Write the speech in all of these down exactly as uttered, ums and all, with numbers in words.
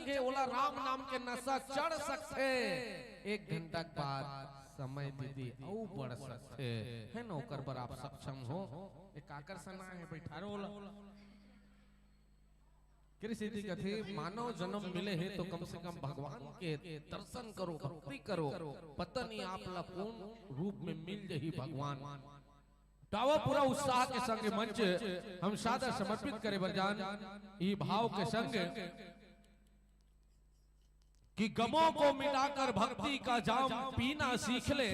सकथे, ओला राम नाम के नशा चढ़ सकथे। एक घंटा के बाद समय दीदी अउ बढ़ सकथे, है ना? ओकर बर आप सक्षम हो। एक आकर्षण आए हे, बैठारो ओला। कृषि जी कथे, मानव जन्म मिले हे तो कम से कम भगवान के दर्शन करो, भक्ति करो। पता नहीं आप ला कौन रूप में मिल जाही भगवान। तो आवा पूरा उत्साह के संग मंच हम सादर समर्पित करे बर जान, ई भाव के संग कि गमों को मिटाकर भक्ति का जाम पीना सीख ले,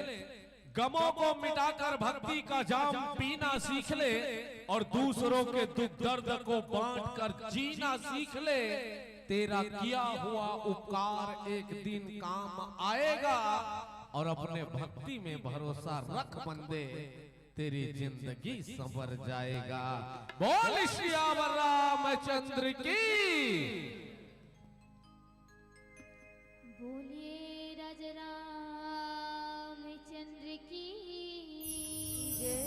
गमों को मिटाकर भक्ति का जाम पीना सीख ले, और दूसरों के दुख दर्द को बांटकर जीना सीख ले। तेरा किया हुआ उपकार एक दिन काम आएगा, और अपने भक्ति में भरोसा रख बंदे, तेरी जिंदगी संवर जाएगा। बोल सियावर रामचंद्र की। बोलिए राजा रामचंद्र की जय।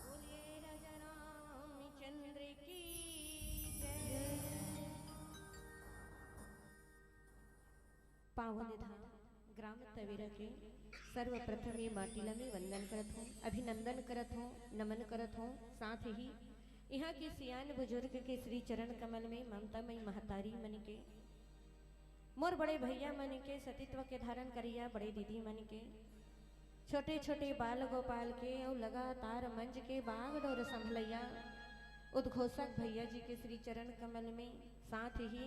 बोलिए राजा रामचंद्र की जय। पावन धाम ग्राम तवेरा के सर्वप्रथम ये माटी ला मैं वंदन करत हूँ, अभिनंदन करत हूँ, नमन करत हूँ। साथ ही यहाँ के सियान बुजुर्ग के श्री चरण कमल में ममता मई महतारी मन के, मोर बड़े भैया मन के, सतीत्व के धारण करिया बड़े दीदी मन के, छोटे छोटे बाल गोपाल के अउ लगातार मंच के बागडोर संभलैया उद्घोषक भैया जी के श्री चरण कमल में, साथ ही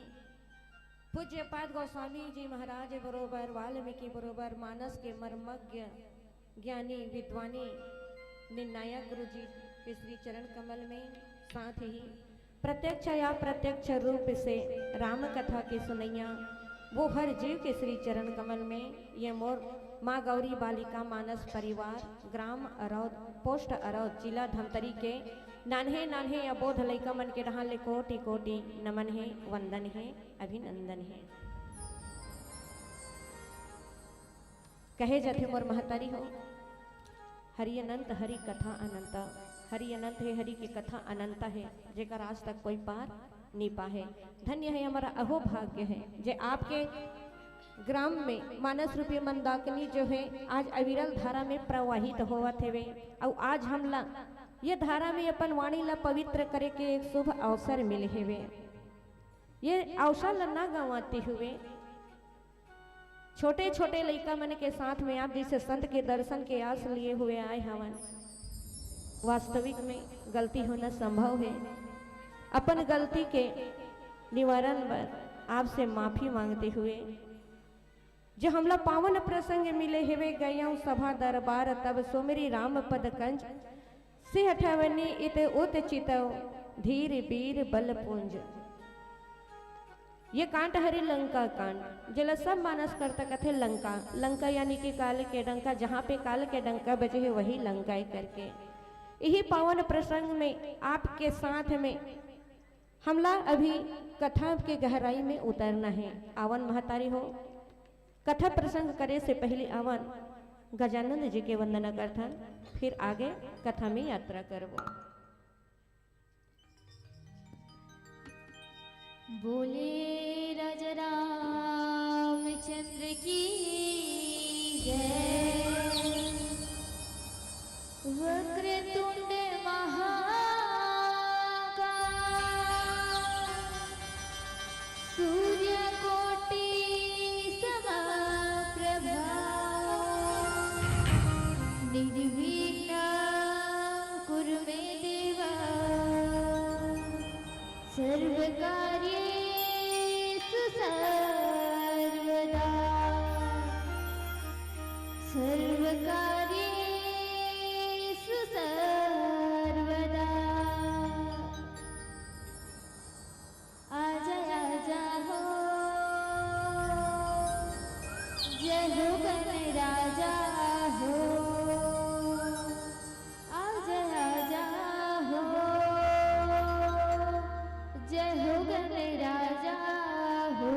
पूज्यपाद गोस्वामी जी महाराज बरोबर, वाल्मीकि बरोबर, मानस के मर्मज्ञ ज्ञानी विद्वानी निर्णायक गुरु जी के श्री चरण कमल में, साथ ही प्रत्यक्ष या प्रत्यक्ष रूप से राम कथा के सुनैया वो हर जीव के श्री चरण कमल में ये मोर माँ गौरी बालिका मानस परिवार, ग्राम अरौद, पोस्ट अरौद, जिला धमतरी के नान्हे नान्हे अबोध लइका मन के डहान ले कोटि कोटि नमन हे, वंदन हे, अभिनंदन हे। कहे जाथे मोर महतारी हो, हरि अनंत हरि कथा अनंता। हरि अनंत हे, हरि के कथा अनंता हे, जेकर आज तक कोई पार नी पाहे। धन्य हे, हमर अहो भाग्य हे जे आपके ग्राम में मानस रूपी मंदाकिनी जो हे, आज अविरल धारा में प्रवाहित होवत हेवे, अउ आज हमला ये धारा में अपन वाणी ला पवित्र करे के एक शुभ अवसर मिले हेवे। ये अवसर ला ना गंवाते हुए छोटे छोटे लइका मन के साथ में आप जैसे संत के दर्शन के आस लिए हुए आए हवन। वास्तविक में गलती होना संभव हे। अपन गलती के निवारण बर आपसे माफी मांगते हुए, जो हमला पावन प्रसंग मिले हेवे, गयंव सभा दरबार तब सुमिरि राम पद कंज, सिहठवनी इत उत चितव धीर बीर बल पुंज। ये कांड हरे लंका कांड, जेला सब मानस करता कथे लंका। लंका यानी कि काल के डंका, जहाँ पे काल के डंका बजे हे, वही लंका हे करके। यही पावन प्रसंग में आपके साथ में हमला अभी कथा के गहराई में उतरना हे। आवन महतारी हो, कथा प्रसंग करे से पहले आवन गजानंद जी के वंदना करथन, फिर आगे कथा में यात्रा करबो। बोले राजा रामचंद्र की जय। वक्रतुंड महाकाय, सूर्यकोटि समप्रभा, निर्विघ्नं कुरु मे देव, सर्वकार्येषु सर्वदा, सर्वकार्येषु सर्वदा। आजा आजा हो, जय हो गणराजा हो। आजा आजा हो, जय हो गणराजा हो।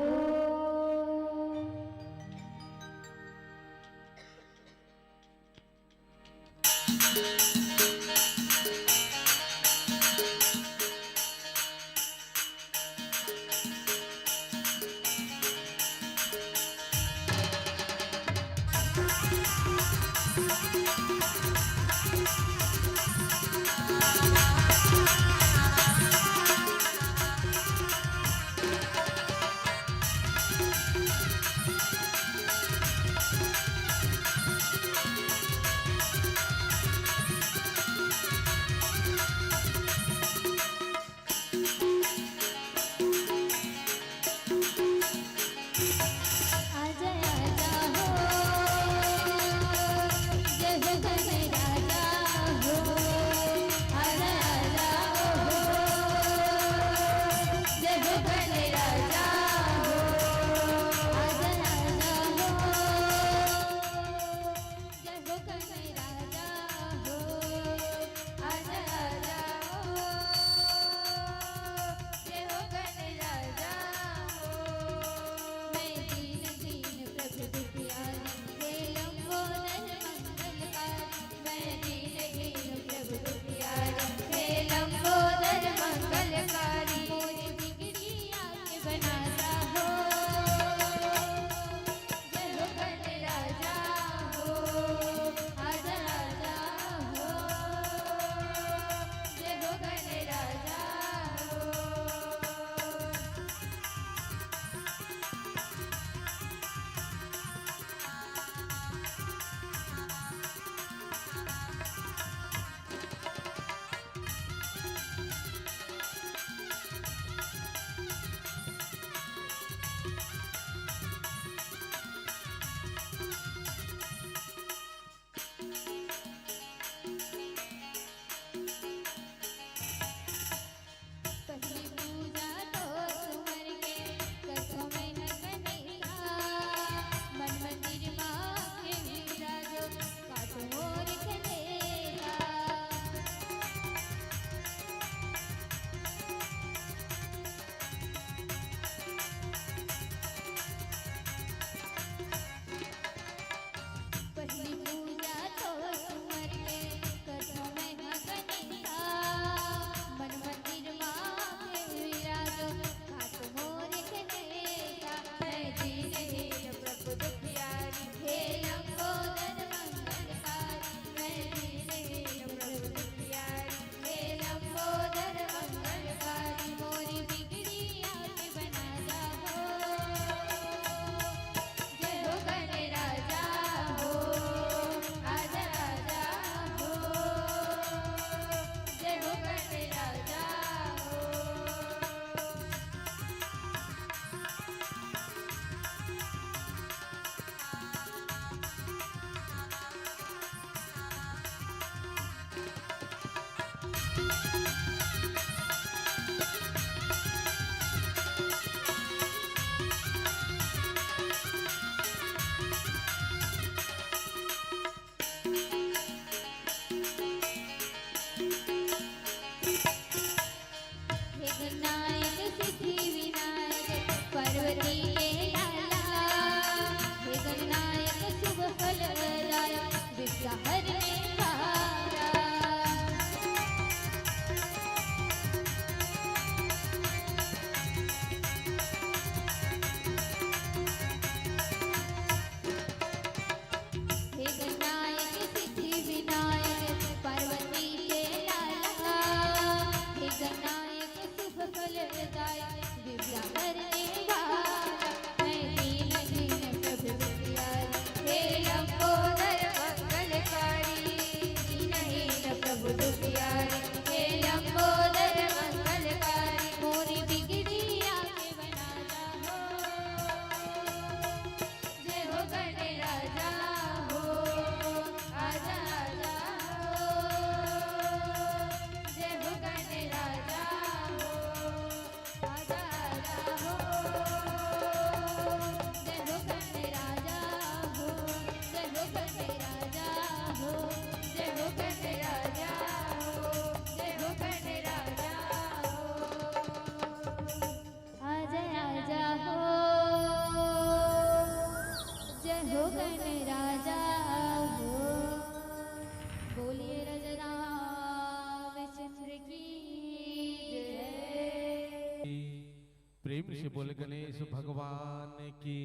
प्रेम से बोले गणेश भगवान की,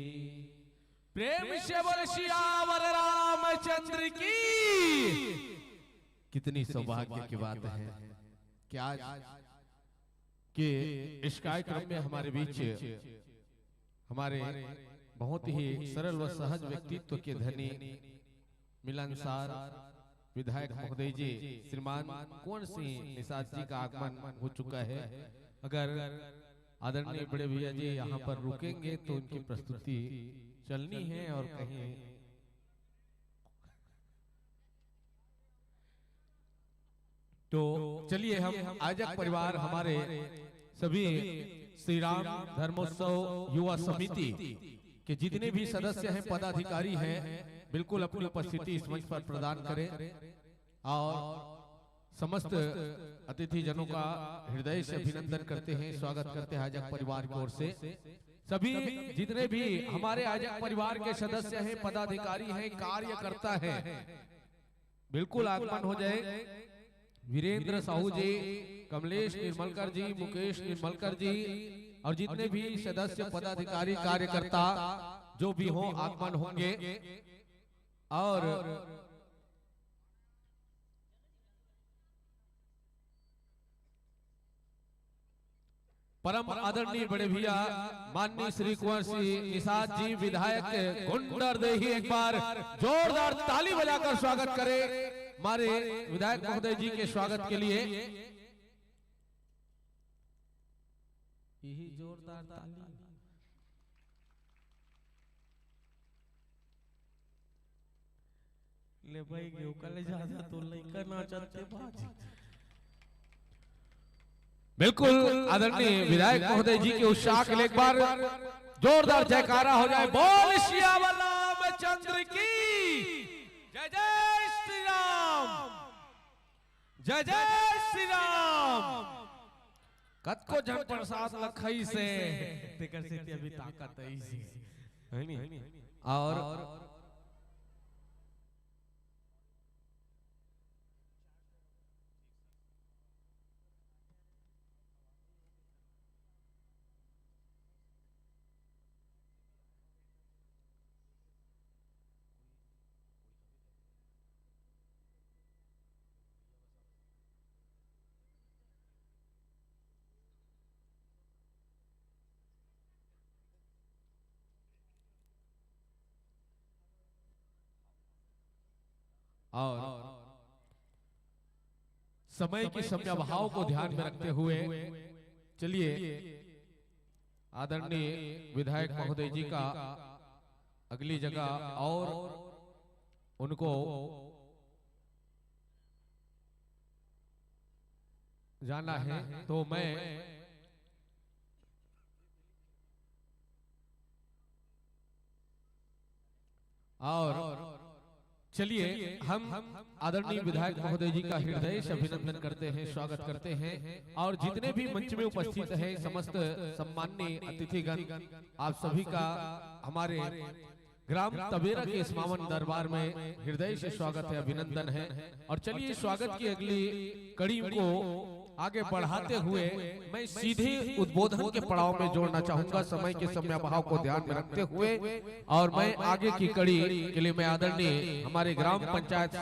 प्रेम से बोले सियावर रामचंद्र की। कितनी सौभाग्य की बात है कि आज के इस कार्यक्रम में हमारे बीच हमारे बहुत ही सरल व सहज व्यक्तित्व के धनी मिलनसार विधायक महोदय जी श्रीमान कुंवर सिंह निषाद जी का आगमन हो चुका है। अगर आदरणीय बड़े भैया जी यहाँ पर रुकेंगे तो उनकी प्रस्तुति चलनी है और कहीं तो चलिए हम आयोजक परिवार हमारे सभी श्री राम धर्मोत्सव युवा समिति के जितने भी सदस्य हैं, पदाधिकारी हैं, बिल्कुल अपनी उपस्थिति इस मंच पर प्रदान करें और समस्त अतिथि जनों का हृदय से अभिनंदन करते हैं, स्वागत करते हैं आयोजक परिवार की ओर से। सभी जितने भी हमारे आयोजक परिवार के सदस्य हैं, पदाधिकारी हैं, कार्यकर्ता हैं, बिल्कुल आगमन हो जाए। वीरेंद्र साहू जी, कमलेश निर्मलकर जी, मुकेश निर्मलकर जी और जितने भी सदस्य, पदाधिकारी, कार्यकर्ता जो भी हों, आगमन होंगे। और परम आदरणीय बड़े भैया माननीय श्री कुंवर सिंह निषाद जी, विधायक गुंडरदेही, एक बार जोरदार ताली बजाकर स्वागत करें हमारे विधायक महोदय जी के स्वागत के लिए। यही जोरदार ताली। ले भाई, गेहूं का ले ज्यादा तो लइका नाचत ते बाज। बिल्कुल, आदरणीय विधायक महोदय जी के उत्साह के लिए एक बार जोरदार जयकारा हो जाए। बोल सियावर रामचंद्र की जय। जय श्री राम। जय जय श्री राम। कतको झन प्रसाद ल खइसे, तेकर सेती अभी ताकत अइसे, है नी? और और समय की समयाभाव को ध्यान में रखते हुए चलिए आदरणीय विधायक महोदय जी का अगली जगह और उनको जाना है, तो मैं और चलिए हम आदरणीय विधायक महोदय जी का हृदय से अभिनंदन करते हैं, स्वागत करते हैं और जितने भी मंच में उपस्थित हैं समस्त सम्माननीय अतिथिगण, आप सभी का हमारे ग्राम तबेरा के इस पावन दरबार में हृदय से स्वागत है, अभिनंदन है। और चलिए स्वागत की अगली कड़ी को आगे बढ़ाते हुए मैं सीधे उद्बोधन के पड़ाव में जोड़ना चाहूंगा समय के समयाभाव को ध्यान में रखते हुए। और मैं आगे की कड़ी के लिए मैं आदरणीय हमारे ग्राम पंचायत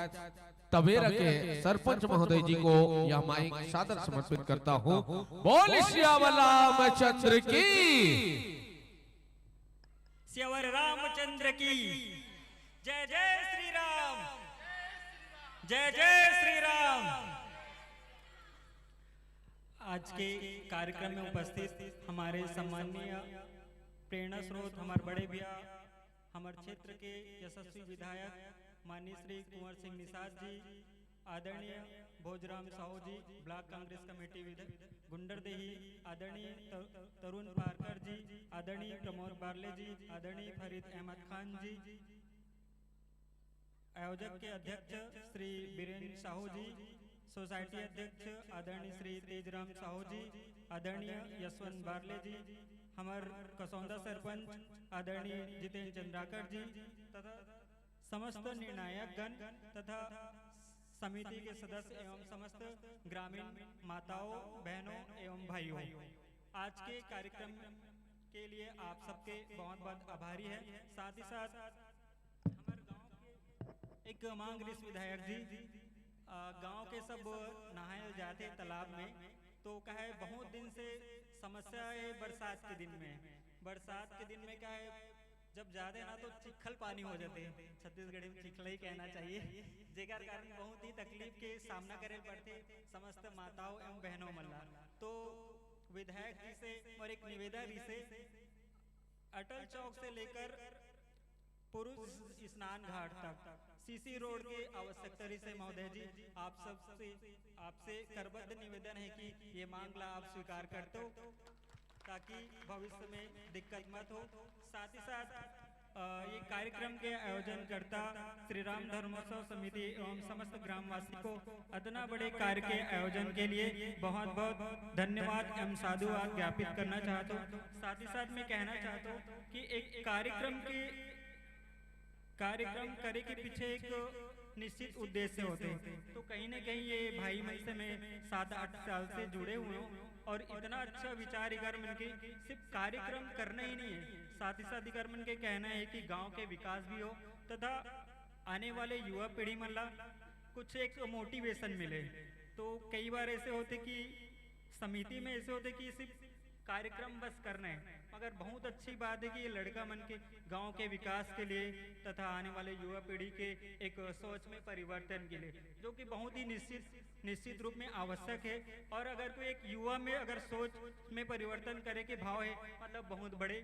तबेरा के सरपंच महोदय जी को यह माइक सादर समर्पित करता हूँ। बोल सियावर रामचंद्र की। सियावर रामचंद्र की जय। जय श्री राम। जय जय श्री राम। आज के कार्यक्रम में उपस्थित हमारे सम्माननीय प्रेरणा स्रोत, हमारे बड़े भैया, हमारे क्षेत्र के यशस्वी विधायक माननीय श्री कुंवर सिंह निषाद जी, आदरणीय भोजराम साहू जी, ब्लॉक कांग्रेस कमेटी गुंडरदेही, आदरणीय तरुण पारकर जी, आदरणीय प्रमोद बारले जी, आदरणीय फरीद अहमद खान जी, आयोजक के अध्यक्ष श्री बीरेन साहू जी, सोसाइटी अध्यक्ष आदरणीय श्री तेजराम साहू जी, आदरणीय यशवंत बारले जी, हमर कसौंदा सरपंच आदरणीय जितेंद्र चंद्राकर जी तथा समस्त निर्णायक गण तथा समिति के सदस्य एवं समस्त ग्रामीण माताओं, बहनों एवं भाइयों, आज के कार्यक्रम के लिए आप सबके बहुत बहुत आभारी है। साथ ही साथ हमारे गांव के एक मांग रिस विधायक जी, अ, गांव के सब नहाए जाते तालाब में, तो क्या है, बहुत दिन से समस्या है बरसात के दिन में। बरसात के दिन में क्या है, जब जाते ना तो चिखल पानी हो जाते हैं, छत्तीसगढ़ी में चिखला ही कहना चाहिए, जेकर कारण बहुत ही तकलीफ के सामना करे पड़ते समस्त माताओं एवं बहनों मन ला। तो विधायक जी से और एक निवेदन रिसे, अटल चौक से लेकर पुरुष स्नान घाट तक सीसी रोड की आवश्यकता रिसे महोदय जी, आप सबसे, आपसे करबद्ध निवेदन है कि ये मांग ला आप स्वीकार करते हो, ताकि भविष्य में दिक्कत मत हो। साथ ही साथ अ, ये कार्यक्रम के आयोजनकर्ता श्री राम धर्मोत्सव समिति एवं समस्त ग्रामवासी को इतना बड़े कार्य के आयोजन के लिए बहुत बहुत धन्यवाद एवं साधुवाद ज्ञापित करना चाहता हूँ। साथ ही साथ मैं कहना चाहता हूँ कि एक कार्यक्रम के कार्यक्रम करे के पीछे एक निश्चित उद्देश्य होते हैं, तो कहीं ना कहीं ये भाई मन से मैं सात आठ साल से जुड़े हुए हूँ और इतना अच्छा विचार इकर मन के सिर्फ कार्यक्रम करना ही नहीं है, साथ ही साथ इकर मन के कहना है कि गांव के विकास भी हो तथा आने वाले युवा पीढ़ी मन ला कुछ एक मोटिवेशन मिले। तो कई बार ऐसे होते कि समिति में ऐसे होते कि सिर्फ कार्यक्रम बस करना है, मगर बहुत अच्छी बात है कि ये लड़का मन के गांव के विकास के लिए तथा आने वाले युवा पीढ़ी के एक सोच में परिवर्तन के लिए, जो कि बहुत ही निश्चित निश्चित रूप में आवश्यक है। और अगर कोई एक युवा में अगर सोच में परिवर्तन करे के भाव है, मतलब बहुत बड़े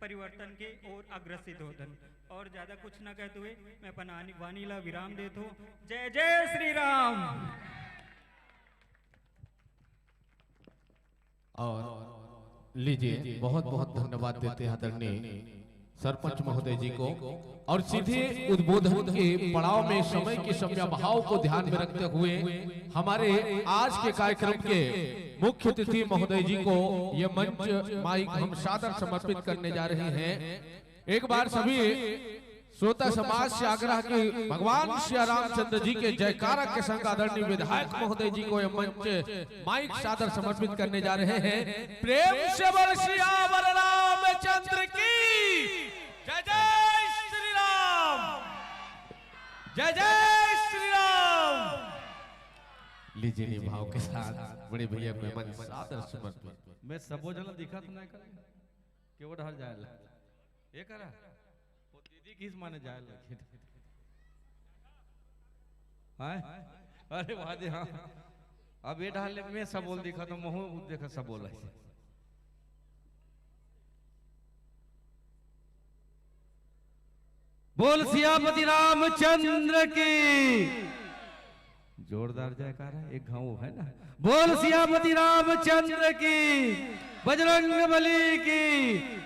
परिवर्तन के ओर अग्रसित होतन। और ज्यादा कुछ ना कहते हुए मैं अपन आनी वाणी ला विराम देत हूँ। जय जय श्री राम। और लीजिए, बहुत बहुत धन्यवाद देते हैं आदरणीय सरपंच महोदय जी को। और सीधे उद्बोधन के पड़ाव में समय के समयाभाव को ध्यान में रखते हुए हमारे आज के कार्यक्रम के मुख्य अतिथि महोदय जी को ये मंच माइक हम सादर समर्पित करने जा रहे हैं। एक बार सभी श्रोता समाज से आग्रह कि भगवान श्री रामचंद्र जी के जयकारा के संग आदरणीय विधायक महोदय जी को यह मंच माइक सादर समर्पित करने जा रहे हैं। प्रेम से बोल सियावर रामचंद्र की जय। जय श्री राम, जय जय श्री राम। लीजिए, निभाव के साथ बड़े भैया को मंच सादर समर्पित। मैं सबो जन दिखत नहीं कर के वो डहर जाए ला। ये करा वो दीदी किस माने जाए ला। हाँ, अरे वाह जी, हाँ। अब ये डाल ले, मैं सब बोल दिखा तो महू देखा सब बोला है। बोल सियापति रामचंद्र की। जोरदार जयकार है। एक घाव है ना। बोल सियापति रामचंद्र की, बजरंग बली की,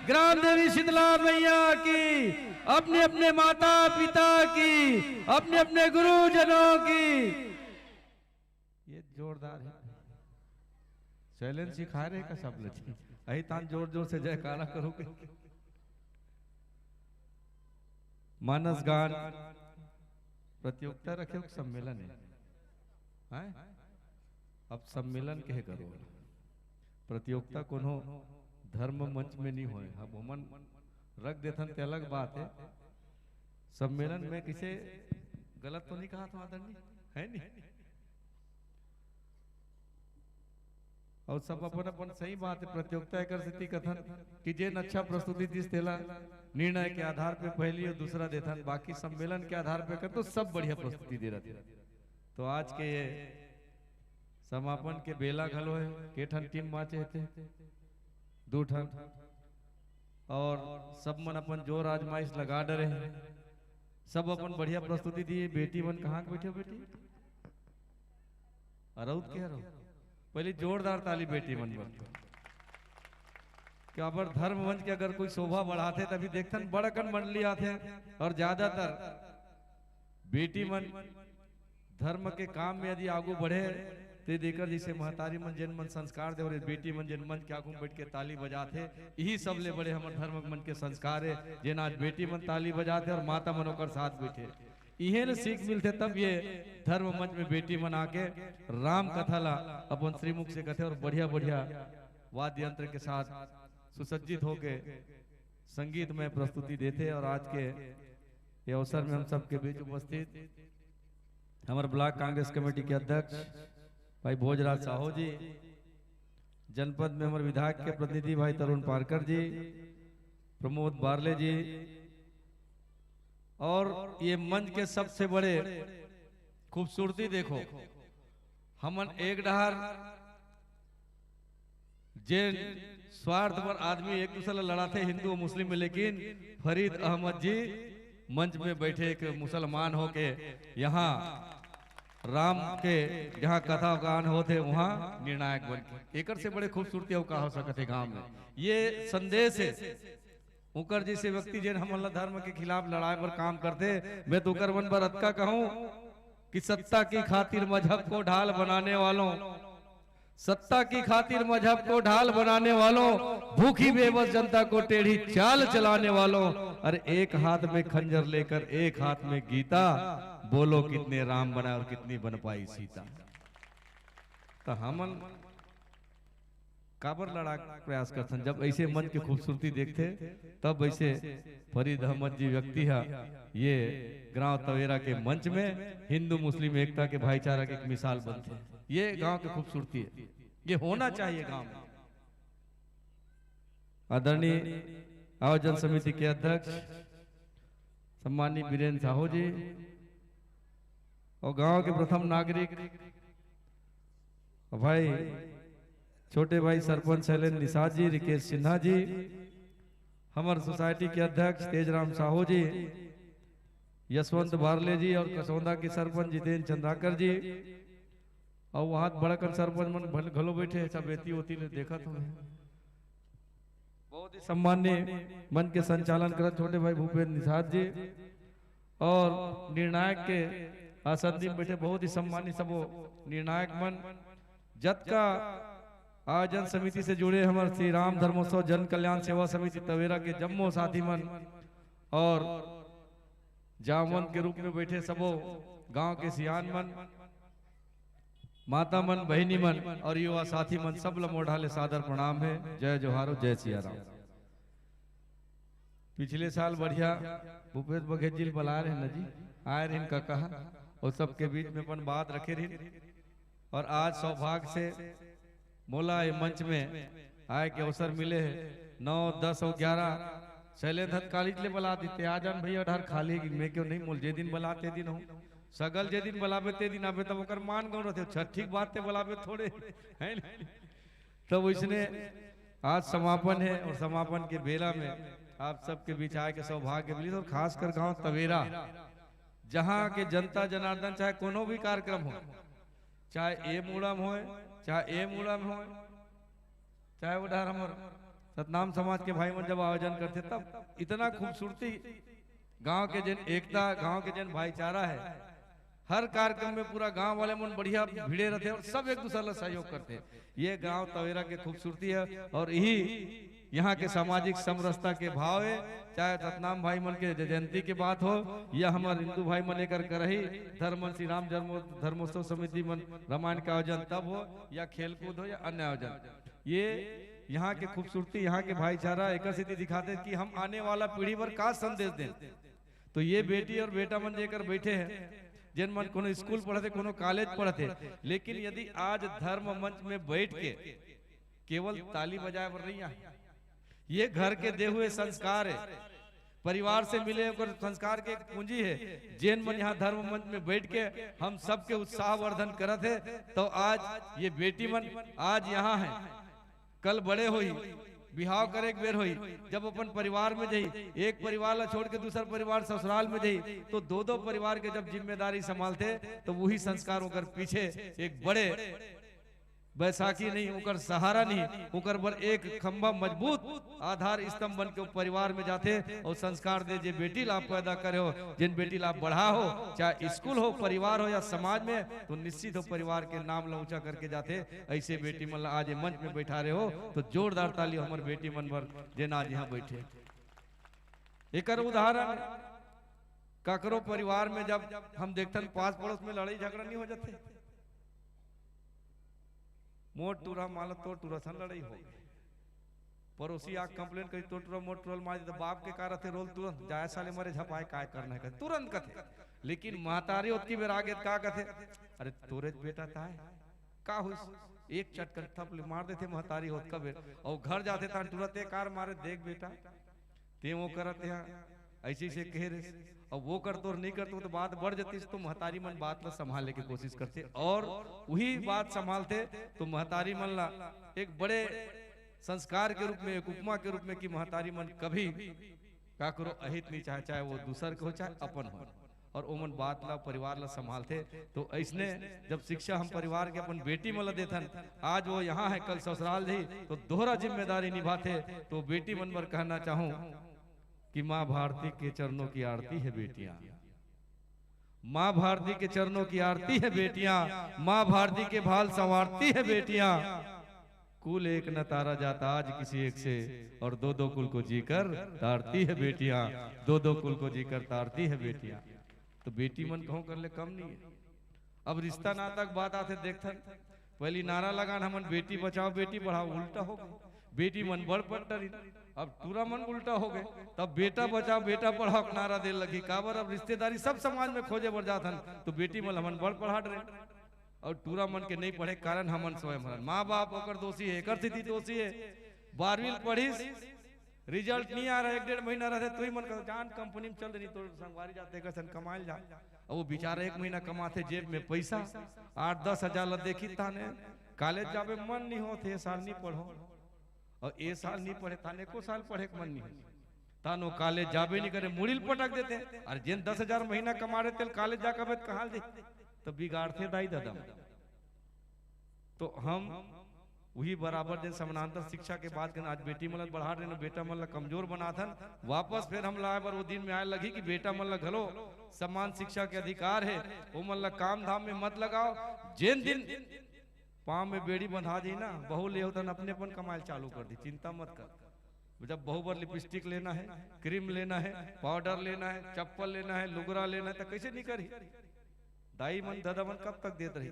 ग्राम देवी शीतला मैया की, अपने अपने माता पिता की, अपने अपने गुरुजनों की। ये जोरदार है। शैलेंद्र सिखा रहे का सब लगी। अही तान जोर जोर से जयकारा करोगे। मानस गान प्रतियोगिता रखे हो, सम्मेलन है, हैं? अब सम्मेलन कहे करो, प्रतियोगिता कोनो धर्म मंच में नहीं होए। अब हमन रख देथन ते अलग बात है। सम्मेलन में किसे गलत तो नहीं कहा था आदरणीय, है नहीं? और सब अपन अपन सही बात है, प्रतियोगिता एकर सेती कथन कि जेन अच्छा प्रस्तुति दिस तेला निर्णय के आधार पे पहली और दूसरा देथन, बाकी सम्मेलन के आधार पे कर तो सब बढ़िया प्रस्तुति दे रहते। तो आज के ये समापन के बेला घलो है, के ठन टीम बाचे थे, दू ठन, और सब मन अपन जोर आजमाइश लगा डरे हैं। सब अपन बढ़िया प्रस्तुति दिए। बेटी मन कहाँ के बैठे हो बेटी? अरउत के हरो। पहले जोरदार ताली बेटी मन बर। क्या पर धर्म मंच के अगर कोई शोभा बढ़ाते तभी देखथन बड़ अकन मंडली आथे और ज्यादातर बेटी मन धर्म के काम में यदि आगू बढ़े ते देकर जैसे महतारी मन जेन मन संस्कार दे और बेटी मन जेन मंच के आगू में बैठ के ताली बजाथे, यही सबले बड़े हमर धर्म मंच के संस्कार है। जेन आज बेटी मन ताली बजाथे और माता मन ओकर साथ बैठे, इहे ले सीख मिलथे, तब ये धर्म मंच में बेटी मन आके राम कथा ला अपन श्रीमुख से कथे और बढ़िया बढ़िया वाद्य यंत्र के साथ सुसज्जित होके संगीतमय प्रस्तुति देथे और आज के ये अवसर में हम सबके बीच उपस्थित हमर ब्लॉक कांग्रेस कमेटी के अध्यक्ष भाई भोजराज साहू जी, जनपद में हमर विधायक के प्रतिनिधि भाई तरुण पारकर जी, प्रमोद बारले जी, और ये मंच के सबसे बड़े खूबसूरती देखो, हमन एक डहर जे स्वार्थ पर आदमी एक दूसरे ला लड़ाथे हिंदू और मुस्लिम में, लेकिन फरीद अहमद जी मंच में बैठे एक मुसलमान होके यहाँ राम के जहाँ कथा गान होथे वहाँ निर्णायक बन के, एकर से बड़े खूबसूरती अउ का हो सकत हे गांव में। ये संदेश है उकर जैसे व्यक्ति जेन हमन ला धर्म के खिलाफ लड़ाई पर काम करथे। मैं तो उकर मन पर अतका कहूँ कि सत्ता की खातिर मजहब को ढाल बनाने वालों, सत्ता की खातिर मजहब को ढाल बनाने वालों, भूखी बेबस जनता को टेढ़ी चाल चलाने वालों, अरे एक हाथ में खंजर लेकर एक हाथ में गीता, बोलो कितने राम बनाए और कितनी बन पाई सीता। तो हमन काबर लड़ा प्रयास करथन? जब ऐसे मंच के खूबसूरती देखथे, तब ऐसे फरीद अहमद जी व्यक्ति हा ये गांव तवेरा के मंच में हिंदू मुस्लिम एकता के भाईचारा के एक मिसाल बनथे। ये गांव के खूबसूरती है, ये होना चाहिए गांव में। आदरणीय आयोजन समिति के अध्यक्ष सम्मानित बीरेंद्र साहू जी और गांव के प्रथम नागरिक भाई, छोटे भाई सरपंच शैलेंद्र निषाद जी, रिकेश सिन्हा जी, हमर सोसाइटी के अध्यक्ष तेजराम साहू जी, यशवंत बारले जी और कसौंदा के सरपंच जितेंद्र चंद्राकर जी, और वहां बड़कन सरपंच मन भल-, घलो बैठे हे, सब एती ओती ले देखत हवे। बहुत ही सम्मान्य मंच के संचालन करत छोटे भाई भूपेंद्र निषाद जी और निर्णायक के आसन में बैठे बहुत ही सम्मानित सबो निर्णायक मन, जतका आयोजन समिति से जुड़े हमर श्री राम धर्मोत्सव जन कल्याण सेवा समिति तवेरा के जम्मो साथी मन और जामवंत के रूप में बैठे सबो गांव के सियान मन, माता मन, बहिनी मन और युवा साथी मन, सब ल मोर डहर ले सादर प्रणाम हे। जय जोहार, जय सिया राम। पिछले साल बढ़िया भूपेश बघेल जी ल बलाए रहिन न जी, आए रहिन कका, और सबके बीच में अपन बात रखे रहिन। और आज सौभाग्य से मोला ये मंच में आए के अवसर मिले हे। नौ, दस और ग्यारह शैलेंद्र कॉलेज ले बला देते, आ जान भैया, डहर खाली हे, मैं क्यों नहीं मोल, जे दिन बला ते दिन हूँ, सगल जे दिन बलाबे ते दिन आबे, तब ओकर मान गौर रहते, छठी के बात ते बलाबे थोड़े, है ना? तब इसने आज समापन है और समापन के बेला में आप सबके बीच आए के सौभाग्य मिली और खासकर गांव तवेरा, जहां के जनता जनार्दन चाहे कोनो भी कार्यक्रम हो, चाहे ए मुड़ा में होए, चाहे ए मुड़ा में होए, चाहे वो डहर हमर सतनाम समाज के भाई मन जब आयोजन करथे, तब इतना खूबसूरती गांव के जेन एकता, गांव के जेन भाईचारा है, हर कार्यक्रम में पूरा गांव वाले मन बढ़िया भिड़े रहते और सब एक दूसरे ला सहयोग करते। ये गांव तवेरा के खूबसूरती है और यही यहाँ के सामाजिक समरसता के भाव है। चाहे सतनाम भाई मन के जयंती के बात हो या हमर हिंदू भाई मन एकर करही धर्म मन, श्री राम जन्म धर्मोत्सव समिति मन रामायण के आयोजन तब हो या खेलकूद हो या अन्य आयोजन, ये यहाँ के खूबसूरती, यहाँ के भाईचारा एकर सेती दिखाते कि हम आने वाला पीढ़ी बर का संदेश दें। तो ये बेटी और बेटा मन जेकर बैठे हैं, जेन मन कोनो स्कूल पढ़ते, कोनो कॉलेज पढ़ते, लेकिन यदि आज धर्म मंच में बैठ के केवल ताली बजाए बर नहीं आए, ये घर के दे हुए संस्कार है, परिवार से मिले ओकर संस्कार के एक पूंजी है। जेन मन यहाँ धर्म मंच में बैठ के हम सबके उत्साहवर्धन करत है, तो आज ये बेटी मन आज यहाँ है, कल बड़े होई, बिहाव करे के बेर होई, जब अपन परिवार में जाई, एक परिवार ला छोड़ के दूसर परिवार ससुराल में जाई, तो दो दो परिवार के जब जिम्मेदारी संभालते, तो वही संस्कार ओकर पीछे एक बड़े बैसाखी नहीं, ओकर सहारा नहीं, ओकर बर एक खंभा मजबूत आधार स्तंभ बन के वो परिवार में जाथे और संस्कार दे, जे बेटी ला आप पैदा करे हो, जिन बेटी ला आप बढ़ा हो, चाहे स्कूल हो, परिवार हो या समाज में, तो निश्चित हो परिवार के नाम ला ऊंचा करके जाथे। ऐसे बेटी मन ला आज ये मंच में बैठा रहे हो, तो जोरदार ताली हमर बेटी मन बर, जेन आज यहाँ बैठे। एकर उदाहरण ककरो परिवार में जब हम देखथन, पास पड़ोस में लड़ाई झगड़ा नहीं हो जाथे, मोर टूरा माला तोर टूरा सन लड़ाई हो गई। पड़ोसी आके कंप्लेन करी, "तोर टुरा मोर टुरा ल मार दे," त बाप के का रथे रोल, तुरंत, "जाय साले मरे झपाय, काय करना हे," कथे, तुरंत कथे। लेकिन महतारी ओतकी बेर आगे त का कथे, "अरे तोरे बेटा ताय, का होइस?" एक चटकन थप ले मार देथे महतारी ओतका बेर। अउ घर जाथे तहां टुरा, "ते कार मारे, देख बेटा, ते वो करत हे, ऐसे ऐसे कहे रहिस, अब वो करतो अउ नहीं करतो त बात बढ़ जातिस।" तो महतारी मन बात ला संभाले के कोशिश करथे अउ उही बात संभालथे। तो महतारी मन ला एक बड़े संस्कार के रूप में, एक उपमा के रूप में कि महतारी मन कभी काकरो अहित नहीं चाहे, चाहे वो दूसर के हो, चाहे अपन हो, अउ ओमन बात ला, परिवार ला संभालथे। तो अइसने जब शिक्षा हम परिवार के अपन बेटी मन ला देथन, आज वो यहाँ हे, कल ससुराल जाही, तो दोहरा जिम्मेदारी निभाथे। तो बेटी मन बर कहना चाहूं कि माँ भारती के चरणों की आरती है बेटियां, माँ भारती के चरणों की आरती है बेटियां, माँ भारती के भाल संवारती है बेटियां। कुल एक न तारा जात आज किसी एक से, और दो दो कुल को जीकर तारती है बेटियां, दो दो कुल को जीकर तारती है बेटियां। तो बेटी मन कहूं कर ले कम नहीं है। अब रिश्ता नाता के बात आथे, देखथन, पहली नारा लगान हमन बेटी बचाओ बेटी बढ़ाओ, उल्टा हो गए, बेटी मन बड़ पट डरिन, अब टूरा मन उल्टा हो गए, तब बेटा बचाओ बेटा पढ़ाओ के नारा दे लगी। काबर अब रिश्तेदारी सब समाज में खोजे बर जाथन, तो बेटी मन हमन बड़ पढ़ा डरे। अउ टूरा मन के नहीं पढ़े के कारण हमन स्वयं हरन। माँ बाप ओकर दोषी हे, एकर सेती दोषी हे। बारहवीं ल पढ़िस, रिजल्ट नहीं आ रहा, एक डेढ़ महीना रहते, तुही मन का जान कंपनी में चल रही, तो संगवारी जाते, एकर सन कमाइल जा। अब वो बेचारा एक महीना कमाथे, जेब में पैसा आठ दस हजार ला देखी, ताने कॉलेज जाबे मन नहीं होत हे, ए साल नहीं पढ़ो, अउ ए साल नहीं पढ़े, ताने एको साल पढ़े के मन नहीं होत, तानो कॉलेज जाबे नहीं करे, मुड़ी ल पटक देथे। अउ जेन दस हजार महीना कमा रहे, तेल कॉलेज जा कबे त कहाँ ले दे? तो बिगाड़थे दाई ददा। तो हम उही बराबर, जेन समानांतर शिक्षा के बात करन, आज बेटी मन ला बढ़ा रहे न, बेटा मन ला कमजोर बनाथन। वापस फिर हम लाए बर वो दिन में आए लगही कि बेटा मन ला घलो समान शिक्षा के अधिकार हे, वो मन ला काम धाम में मत लगाओ। जेन दिन पाँव में बेड़ी बंधा दी ना, बहू ले होतन अपने अपन कमाइल चालू कर दी, चिंता मत कर। जब बहू बर लिपस्टिक लेना हे, क्रीम लेना हे, पाउडर लेना हे, चप्पल लेना हे, लुगरा लेना हे, तो कैसे नहीं करही? दाई मन ददा मन कब तक देत रही?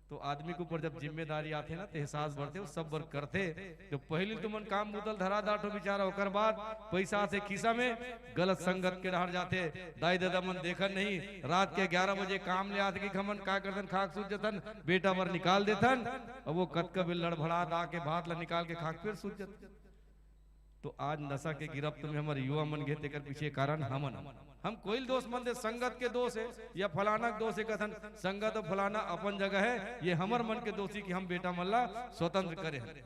तो आदमी के ऊपर जब जिम्मेदारी आथे ना, तो एहसास बढ़थे, वो सब बर करथे। जो पहली तुमन काम बुतल धरा दाटो बेचारा, ओकर बाद पैसा आथे खिस्सा में, गलत संगत के डहर जाथे। दाई ददा मन देखन नहीं, रात के ग्यारह बजे काम ले आथे कि हमन का करथन, खाक सूत जथन, बेटा बर निकाल देथन। अब वो कतका बेर लड़भड़ात आके भात ला निकाल के खाक फिर सूत जथन। तो आज नशा के गिरफ्त में हमर युवा मन गे, तेकर पीछे कारण हमन। हम कोई दोष मन दे, संगत के दोष हे या फलाना के दोष हे कथन, संगत अउ फलाना अपन जगह हे, ये हमर मन के दोषी कि हम बेटा मन ला स्वतंत्र करे हन।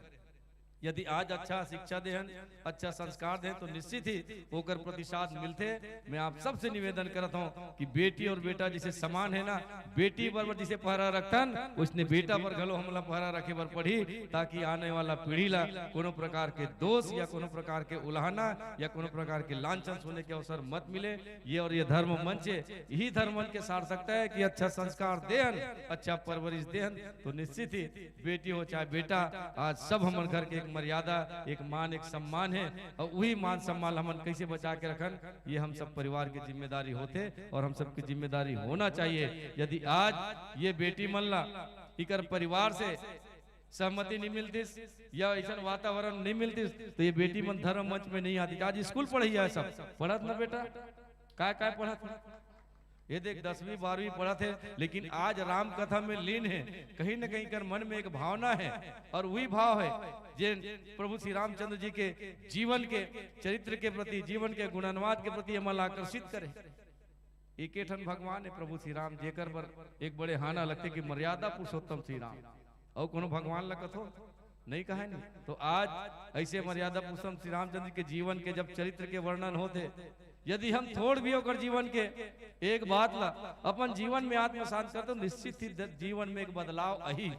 यदि आज अच्छा शिक्षा देहन, अच्छा संस्कार देहन, तो निश्चित ही ओकर प्रतिसाद मिलथे। मैं आप सबसे निवेदन करत हूँ कि बेटी और बेटा जैसे समान हे ना, बेटी बराबर जैसे पहरा रखथन, उसने बेटा बर घलो हमला पहरा रखे बर पड़ही, ताकि आने वाला पीढ़ी ला कोनो प्रकार के दोष या कोनो प्रकार के उलाहना या कोनो प्रकार के लांछन सुने के अवसर मत मिले। ये और ये धर्म मंच हे, यही धर्म मंच के सार्थकता हे कि अच्छा संस्कार देहन, अच्छा परवरिश देहन, तो निश्चित ही बेटी हो चाहे बेटा, आज सब हमर घर के एक मर्यादा, एक मान, एक सम्मान हे, अउ उही मान सम्मान हमन कैसे बचा के रखन, ये हम सब परिवार के जिम्मेदारी होथे अउ हम सबके जिम्मेदारी होना चाहिए। यदि आज ये बेटी मन ला इकर परिवार से सहमति नहीं मिलतिस या ऐसन वातावरण नहीं मिलतिस, तो ये बेटी मन धर्म मंच में नहीं आतिस। आज स्कूल पढ़इया हे सब, पढ़त ना बेटा, काय काय पढ़त? ये देख, दसवीं बारहवीं पढ़त हे, लेकिन आज राम कथा में लीन हे। कहीं न कहीं कर मन में एक भावना हे, अउ उही भाव हे जे प्रभु श्री रामचंद्र जी के जीवन के चरित्र के प्रति, जीवन के गुणानुवाद के प्रति हमन ला आकर्षित करे। एके ठन भगवान हे प्रभु श्री राम, जेकर बर एक बड़े हाना लगथे कि मर्यादा पुरुषोत्तम श्री राम। अउ कोनो भगवान ला कथो? नहीं कहे नहीं। तो आज ऐसे मर्यादा पुरुषोत्तम श्री रामचंद्र के जीवन के जब चरित्र के वर्णन होथे, यदि हम थोड़ भी ओकर जीवन के एक बात ला अपन जीवन में आत्मसात करथन, तो निश्चित ही द-, जीवन में एक बदलाव आही,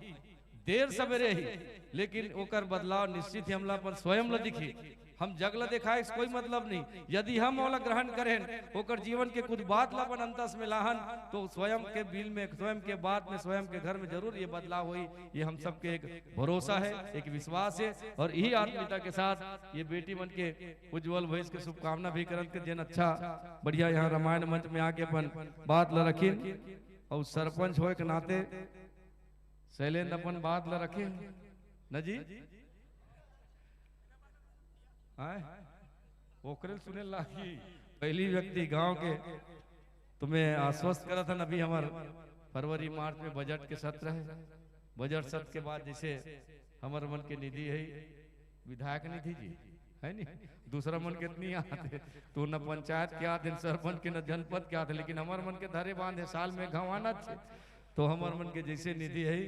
देर सवेरे ही, लेकिन ओकर बदलाव निश्चित ही हमला अपन स्वयं ला दिखी। हम जग ला देखाए से कोई मतलब नहीं। यदि हम ओला ग्रहण करेन, ओकर जीवन के कुछ बात ला अपन अंतस में लाहन, तो स्वयं के बिल में, स्वयं के बात में, स्वयं के घर में जरूर ये बदलाव होही। ये हम सबके एक भरोसा हे, एक विश्वास हे। अउ यही आत्मीयता के साथ ये बेटी मन के उज्जवल भविष्य के शुभकामना भी करत के, जेन अच्छा बढ़िया यहाँ रामायण मंच में आके अपन बात ला रखिन। अउ सरपंच होए के नाते शैलेंद्र अपन बात ला रखे न जी। आय, ओकरे सुने लागी। पहली व्यक्ति गांव के तुम्हें आश्वस्त करत हन, अभी हमर फरवरी मार्च में बजट के सत्र है। बजट सत्र के बाद जैसे हमर मन के निधि है, विधायक निधि जी, है नी, दूसरा मन के नहीं आते, तो न पंचायत के आते, न सरपंच के, न जनपद के आते, लेकिन हमर मन के धरे बांध है, साल में घाव आना थे। तो हमर मन के जैसे निधि है,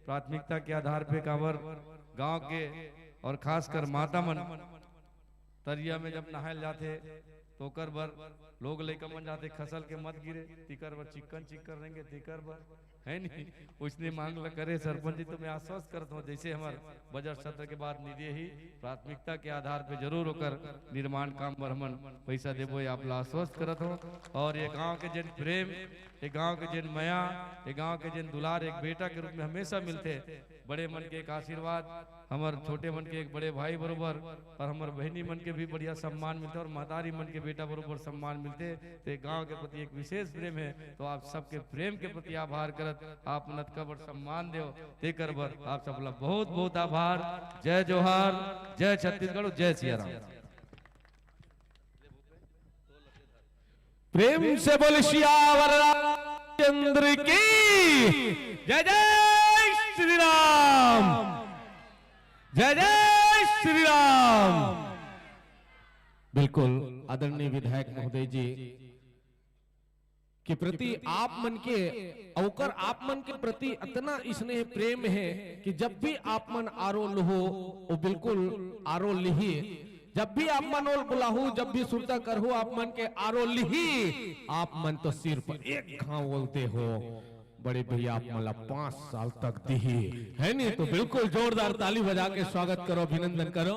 प्राथमिकता के आधार पे काबर गांव के और खासकर माता मन तरिया में जब नहायल जाथे, तो ओकर बर लोग लइका मन जाथे, खसल के मत गिरे, तिकर बर चिक्कन चिक्कन रहेंगे, तिकर बर, है नी? उसने मांग ल करे सरपंच जी, तो मैं आश्वस्त करत हूँ, जैसे हमर बजट सत्र के बाद निधि ही प्राथमिकता के आधार पे जरूर ओकर निर्माण काम बर हमन पैसा देबो, ये आप ला आश्वस्त करत हूँ। और ये गांव के जिन प्रेम, ये गांव के जिन मया, ये गांव के जिन दुलार एक बेटा के रूप में हमेशा मिलथे, बड़े मन के एक आशीर्वाद, हमर छोटे मन के एक बड़े भाई बरोबर और हमर बहिनी मन के भी बढ़िया सम्मान मिलथे और महतारी मन के बेटा बरोबर सम्मान मिलथे। ते गांव के प्रति एक विशेष प्रेम है, तो आप सबके प्रेम के प्रति आभार करत आप नतका बड़ सम्मान देव, तेकर बर आप सबला बहुत बहुत आभार। जय जोहार, जय छत्तीसगढ़, जय सिया राम। प्रेम से बोल सियावर रामचंद्र की जय। जय श्री राम। जय जय श्री राम। बिल्कुल, आदरणीय विधायक महोदय जी के प्रति आप मन के, ओकर आप मन के प्रति इतना स्नेह प्रेम है कि जब भी आप मन आरो लुहो, वो बिल्कुल आरो लिही। जब भी आप मन ओल बुलाहू, जब भी सुरता करहू, आप मन के आरो लिही, आप मन तो सिर्फ एक घाव ओल देहो, बड़े भैया आप मन ला पांच साल तक दिही, है नी? तो बिल्कुल जोरदार ताली बजा के स्वागत करो, अभिनंदन करो।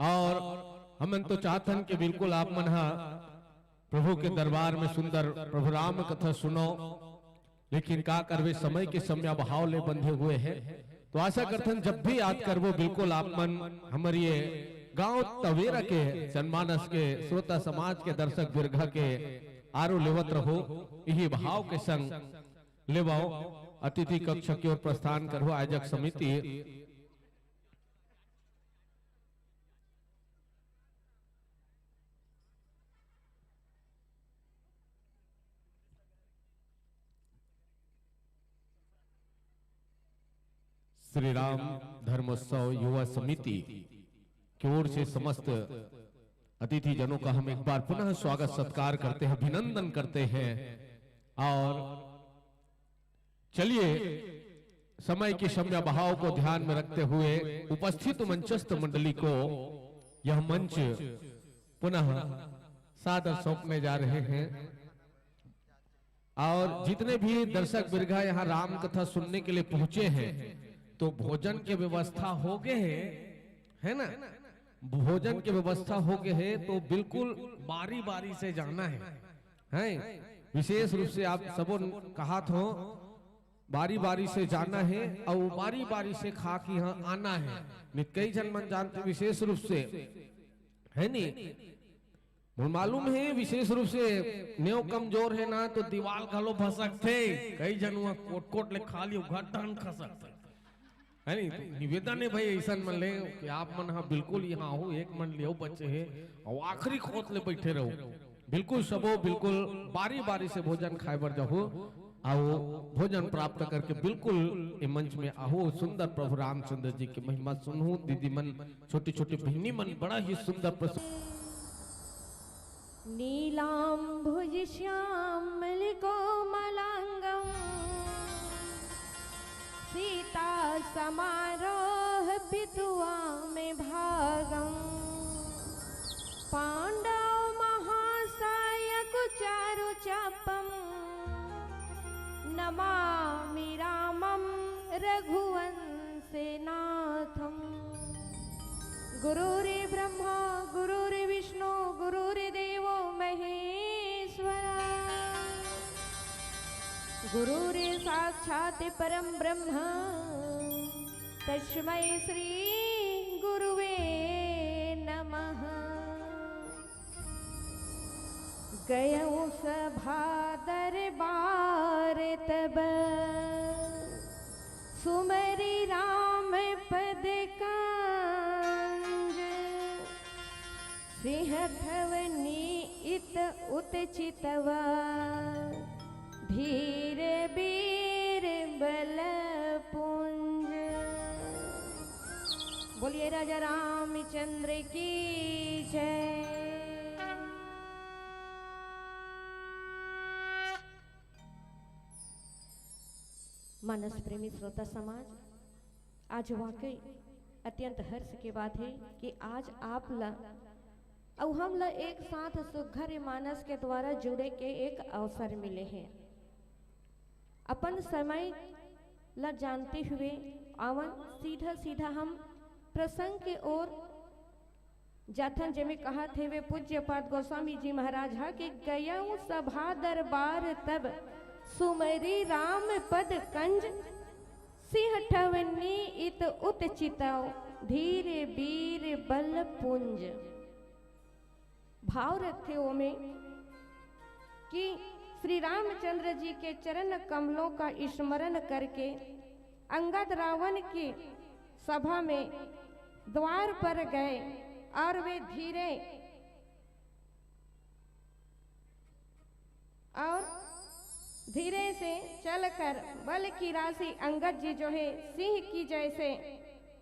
और हमन तो चाहथन कि बिल्कुल आप मन हा प्रभु के दरबार में सुंदर प्रभु राम कथा सुनो, लेकिन का करबे, समय के समय अभाव ले बंधे हुए हैं। तो आशा करथन जब भी याद करबो, बिल्कुल आप मन हमर ये गांव तवेरा के जनमानस के श्रोता समाज के दर्शक बिरघा के आरो लेवत रहो, यही भाव के संग लेवाओ। अतिथि कक्ष की ओर प्रस्थान करो आयोजक समिति। श्री राम धर्मोत्सव युवा समिति की ओर से समस्त अतिथि जनों का हम एक बार पुनः स्वागत सत्कार करते हैं, अभिनंदन करते हैं। और चलिए, समय के समय भाव को ध्यान में रखते हुए उपस्थित मंचस्थ मंडली को यह मंच पुनः सादर सौंपने जा रहे हैं। और जितने भी दर्शक बिरघा यहाँ राम कथा सुनने के लिए पहुंचे हैं, तो भोजन के व्यवस्था हो गए है, है ना? भोजन के व्यवस्था हो गए है, तो बिल्कुल बारी बारी से जाना है, हैं? विशेष रूप से आप सबो कहात हो, बारी बारी से जाना है और बारी बारी से खा के यहाँ आना है। नित कई जन मन जानते विशेष रूप से, है नी? मोर मालूम है, विशेष रूप से नेव कमजोर है ना, तो दीवाल घलो भसकथे। कई जन वहाँ कोट-कोट ले खा लियो, घर ढंग खसकथे। है नी? तो निवेदन है भाई, ऐसन मन ले कि आप मन हा बिल्कुल यहाँ हो, एक मन ले बचे है और आखिरी खोत ले बैठे रहो। बिल्कुल सबो, बिल्कुल बारी-बारी से भोजन खाए बर जाहू, आओ भोजन प्राप्त करके बिल्कुल ए मंच में आहू। सुंदर प्रभु रामचंद्र जी की महिमा सुनहू। दीदी मन, छोटी-छोटी बहिनी मन बड़ा ही सुंदर प्रस्तुत। नीलाम्बुजश्यामलकोमलाङ्गं सीतासमारोह पितुवामभागम्। पाण्डवमहासायकुचारुचापं नमामि रामं रघुवंशनाथम्। गुरुर् ब्रह्मा गुरुर्विष्णु गुरुर्देवो महेश्वरा। गुरुर् साक्षात् परं ब्रह्म तस्मै श्री गुरुवे नमः। गयौ सभा दरबार तब सुमरि राम पद कांग। सिंह ठवनी इत उत चितवा, धीर बीर बल पुंज। बोलिए राजा रामचंद्र की जय। मानस प्रेमी श्रोता समाज, आज वाकई अत्यंत हर्ष के बात है कि आज आप ला अउ हम ला एक साथ सुघर मानस के द्वारा जुड़े के एक अवसर मिले है। अपन समय ला जानते हुए आवन सीधा सीधा हम प्रसंग के ओर जाथन, जेमे कहत हेवे पूज्यपाद गोस्वामी जी महाराज हा कि गयउ सभा दरबार तब सुमरी राम पद कंज, सिंह ठवनी इत उत चितव धीर बीर बल पुंज। भाव रखथे ओमे कि श्री रामचंद्र जी के चरण कमलों का स्मरण करके अंगद रावण की सभा में द्वार पर गए और वे धीरे और धीरे से चलकर बल की राशि अंगद जी जो है सिंह की जैसे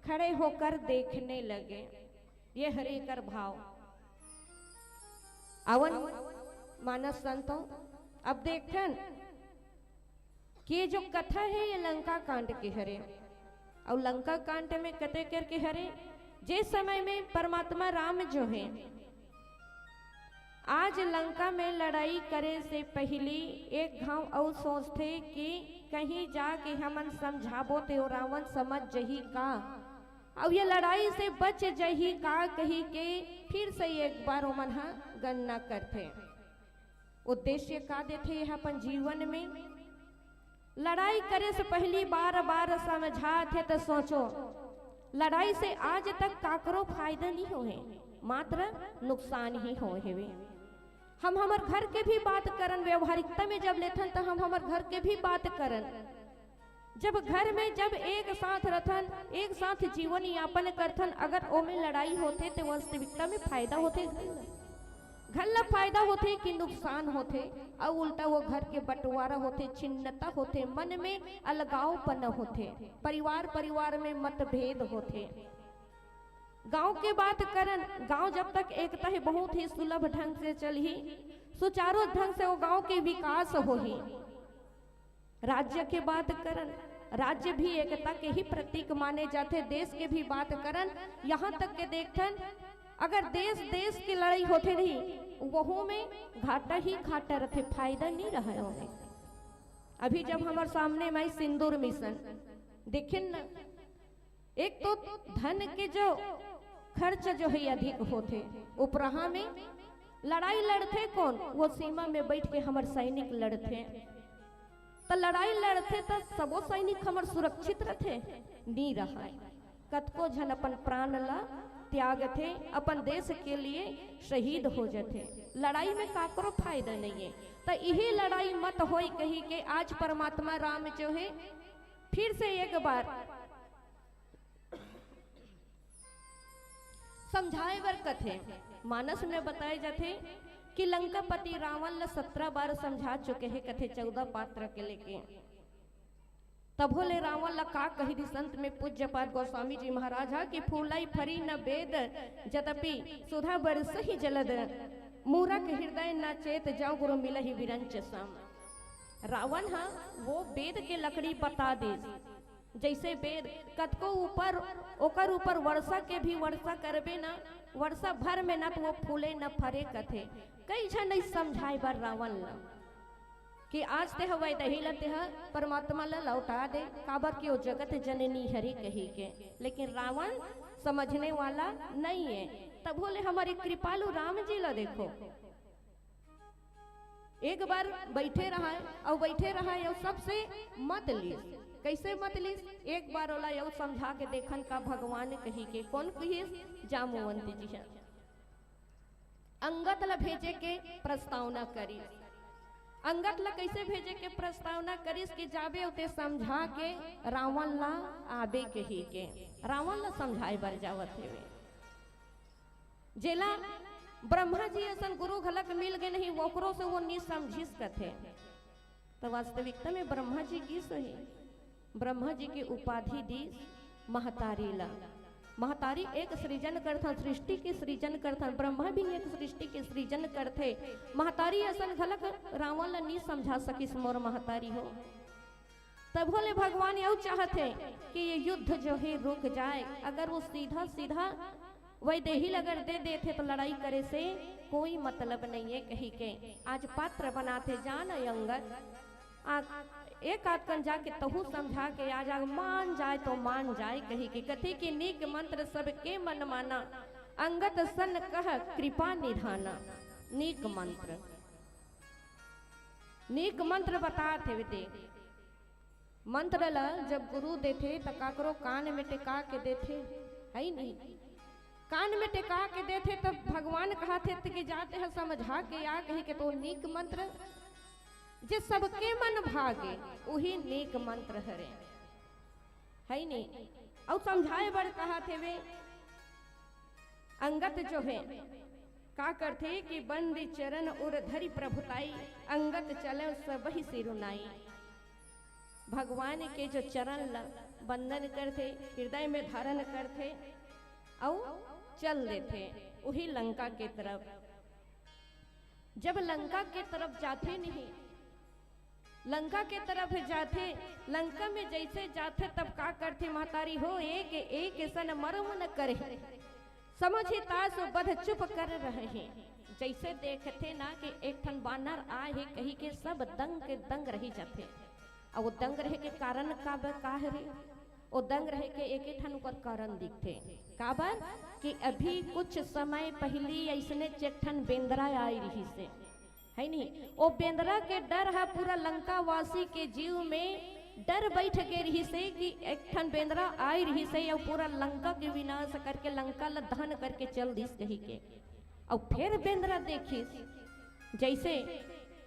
खड़े होकर देखने लगे। ये हरे कर भाव। अवन मानस संतों, अब देखन कि ये जो कथा है ये लंका कांड के हरे। अउ लंका कांड में कते करके हरे, जे समय में परमात्मा राम जो है आज लंका में लड़ाई करे से पहली एक घाव अउ सोचथे कि कहीं जाके हमन समझाबो ते ओ रावण समझ जही का, अउ ये लड़ाई से बच जही का कही के फिर से एक बार ओमन ह गणना करथे। उद्देश्य का देथे यह अपन जीवन में? लड़ाई करे से पहली बार बार समझाथे त सोचो, लड़ाई से आज तक काकरो फायदा नहीं होए, मात्र नुकसान ही होए हेवे। हम हमर घर के भी बात करन, व्यवहारिकता में जब लेथन त हम हमर घर के भी बात करन। जब घर में जब एक साथ रथन, एक साथ जीवन यापन करथन, अगर ओमे लड़ाई होथे त वास्तविकता में फायदा होथे घर ला? घर ला फायदा होथे कि नुकसान होथे? अउ उल्टा वो घर के बंटवारा होथे, छिन्नता होथे, मन में अलगावपन होथे, परिवार परिवार में मतभेद होथे। गांव के बात करन, गांव जब तक एकता है बहुत ही सुलभ ढंग से चलही, सुचारू ढंग से वो गांव के विकास होही। राज्य के बात करन, राज्य भी एकता के ही प्रतीक माने जाथे। देश के भी बात करन, यहाँ तक के देखथन, अगर देश देश की लड़ाई होथे रही, वहू में घाटा ही घाटा रथे, फायदा नहीं रहे ओमे। अभी जब हमर सामने में सिंदूर मिशन देखेन न, एक तो धन के जो खर्च जो है अधिक होथे, उपराहा में लड़ाई लड़थे कौन? वो सीमा में बैठ के हमर सैनिक लड़थे। त लड़ाई लड़थे त सबो सैनिक हमर सुरक्षित रथे? नी रहय। कतको झन अपन प्राण ला त्यागथे, अपन देश के लिए शहीद हो जथे। लड़ाई में काकरो फायदा नहीं है। त इही लड़ाई मत होई कही के आज परमात्मा राम जो है फिर से एक बार समझाए बर कथे। मानस में बताए जाथे कि लंकापति रावण ल सत्रह बार समझा चुके हे, कथे चौदह पात्र के लेके। तभो ले रावण ल का कही दिस, अंत में पूज्यपाद गोस्वामी जी महाराज हा कि फूलई फरी न वेद, जतपि सुधा बरसहि जलद, मूरख हृदय न चेत जांव गुरु मिलहि विरंच सम। रावण हा वो वेद के लकड़ी बता दिस, जैसे वेद कतको ऊपर, ओकर ऊपर वर्षा के भी वर्षा करबे ना, वर्षा भर में ना तो वो फूले न फरे कथे। कई झन नहीं समझाए बर रावण ला कि आज ते हवय दही ला ते ह परमात्मा ला लौटा दे, काबर कि वो जगत जननी हरे कही के। लेकिन रावण समझने वाला नहीं है। तभो ले हमारे कृपालु राम जी ला देखो, एक बार बैठे रहा है और बैठे रहा है और सबसे मत लीस। कैसे मत लीस? एक बार ओला यऊ समझा के देखन का भगवान कही के। कौन कहिस? जामवंत जी ह। अंगद ला भेजे के प्रस्तावना करिस। अंगद ला कैसे भेजे के प्रस्तावना करिस कि जाबे ओते समझा के रावण ला आबे कही के। रावण ला समझाए बर जावत हेवे। जेला ब्रह्मा जी असन गुरु घलक मिल गे नहीं, ओकरो से वो नी समझिस कथे। त वास्तविकता में ब्रह्मा जी किस हे? ब्रह्मा जी के उपाधि दीस महतारी ला। महतारी एक सृजन करथन, सृष्टि के सृजन करथन, ब्रह्मा भी एक सृष्टि के सृजन करथे। महतारी असन घलक रावण ला नी समझा सकिस मोर महतारी हो। तभो ले भगवान यू चाहत हे कि ये युद्ध जो है रुक जाए। अगर वो सीधा सीधा वैदेही ला अगर दे देथे तो लड़ाई करे से कोई मतलब नहीं है कही के आज पात्र बनाथे। जान अंगद, आ, एक आध कन जाके तहू समझा के आ जा, मान जाए तो मान जाए कही के। कथे कि नीक मंत्र सबके मन माना, अंगद सन कह कृपा निधाना। नीक मंत्र, नीक मंत्र बतात हे दे। मंत्र ल जब गुरु देथे त काकरो कान में टेका के देथे, है नहीं? कान में टेका के देथे तब भगवान कहथे त कि जाते ह समझा के आ कही के। तो नीक मंत्र जे सबके मन भागे, उही नीक मंत्र हरे, है नहीं? अउ समझाए बर कहथे वे। अंगत जो है का करथे कि बंदी चरण उर धरि प्रभुताई, अंगत चले सबहि सिरुनाई। भगवान के जो चरण ल बंदन करथे, हृदय में धारण करथे, अउ चल देथे उही लंका के तरफ। जब लंका के तरफ जाथे नहीं, लंका के तरफ जाथे, लंका में जैसे जाथे तब का करथे महतारी हो, एक एक सन मरम न करे, समझि तासु बध चुप कर रहे हैं। जैसे देखथे ना कि एक ठन बानर आए हे कही के सब दंग के दंग रही जाथे। अउ वो दंग रहे के कारण का ब-, का हरे? वो दंग रहे के एक ठन ओकर कारण दिखथे। काबर कि अभी कुछ समय पहली ऐसने एक ठन बेंदरा आए रही से, है नहीं? ओ बेंदरा के डर ह पूरा लंकावासी के जीव में डर बैठ गे रहिस हे कि एक ठन बेंदरा आय रहिस हे अउ पूरा लंका के विनाश करके, लंका ल दहन करके चल दिस कही के। अउ फेर बेंदरा देखिस, जैसे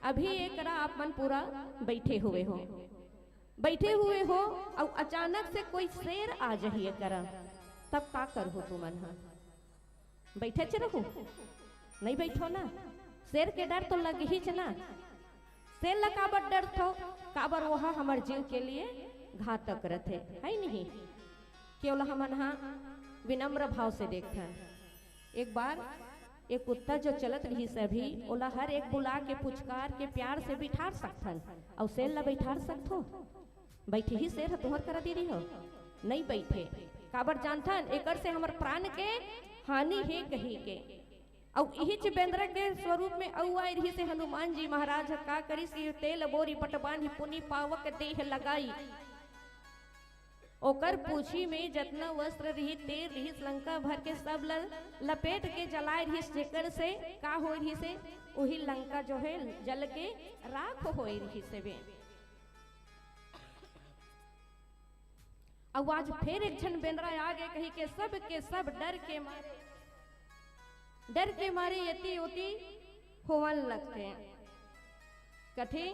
अभी एकरा आप मन पूरा बैठे हुए हो, बैठे हुए हो, अउ अचानक से कोई शेर आ जाही एकरा, तब का करहू तुमन ह? बैठेच रहू, नहीं बैठो ना। शेर के डर तो लगहीच ना। शेर ला काबर डरथो? काबर वो ह हमर जीव के लिए घातक रथे, है नहीं? कि ओला हमन ह विनम्र भाव से देखथन। एक बार एक कुत्ता जो चलत रहिस अभी, ओला हर एक बुला के, पुचकार के, प्यार से बिठार सकथन, अउ शेर ला बैठार सकथो? बैठही शेर ह तुंहर करा दीदी हो? नहीं बैठे। काबर जानथन? एकर से हमर प्राण के हानि हे कही के। अउ इहिच बेंदरा के स्वरूप में अउ आय रहिस हे हनुमान जी महाराज ह। का करिस कि तेल बोरी बट बांधी पुनि पावक देह लगाई। ओकर पूछी में जतना वस्त्र रहिस, तेल रहिस, लंका भर के सब ल लपेट के जलाय रहिस, जेकर से का होय रहिस हे, उही लंका जो है जल के राख होय रहिस हे बे। अउ आज फेर एक झन बेंदरा आ गे कही के सब के सब डर के मारे, डर के मारे एती ओती होवन लगथे। कथे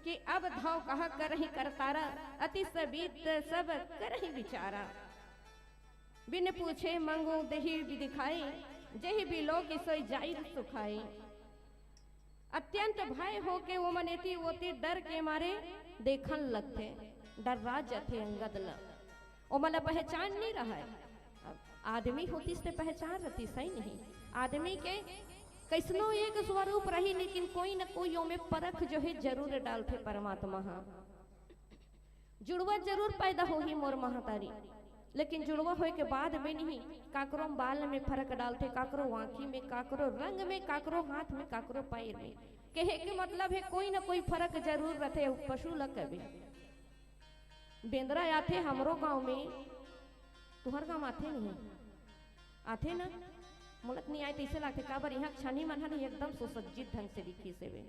कि अब धाव कहा करही करतारा, अति सबीत सब करही विचारा। बिन पूछे मंगू देही दिखाई, जेहि बिलो कि सोई जाई सुखाई। अत्यंत भय होके ओमन एती ओती डर के मारे देखन लगथे, डर्रा जथे अंगद ल। ओमन ला पहचान नहीं रहय। अब आदमी होतिस ते पहचान रहतिस, सही नहीं? आदमी के कैसनो एक स्वरूप रही, लेकिन कोई न कोई ओमे परख जो है जरूर डालथे परमात्मा ह। जुड़वा जरूर पैदा होही मोर महतारी, लेकिन जुड़वा होय के बाद में नहीं, काकरो बाल में फरक डालथे, काकरो आँखी में, काकरो रंग में, काकरो हाथ में, काकरो पैर में। कहे के मतलब है कोई ना कोई फरक जरूर रथे। पशु ल कबे बेंदरा आथे हमरो गांव में, तुहर गांव आथे नहीं? आथे ना? मोला त नहीं आए तैसे लागथे, काबर यहाँ छानी मन ह नहीं एकदम सुसज्जित ढंग से दिखिस हेवे।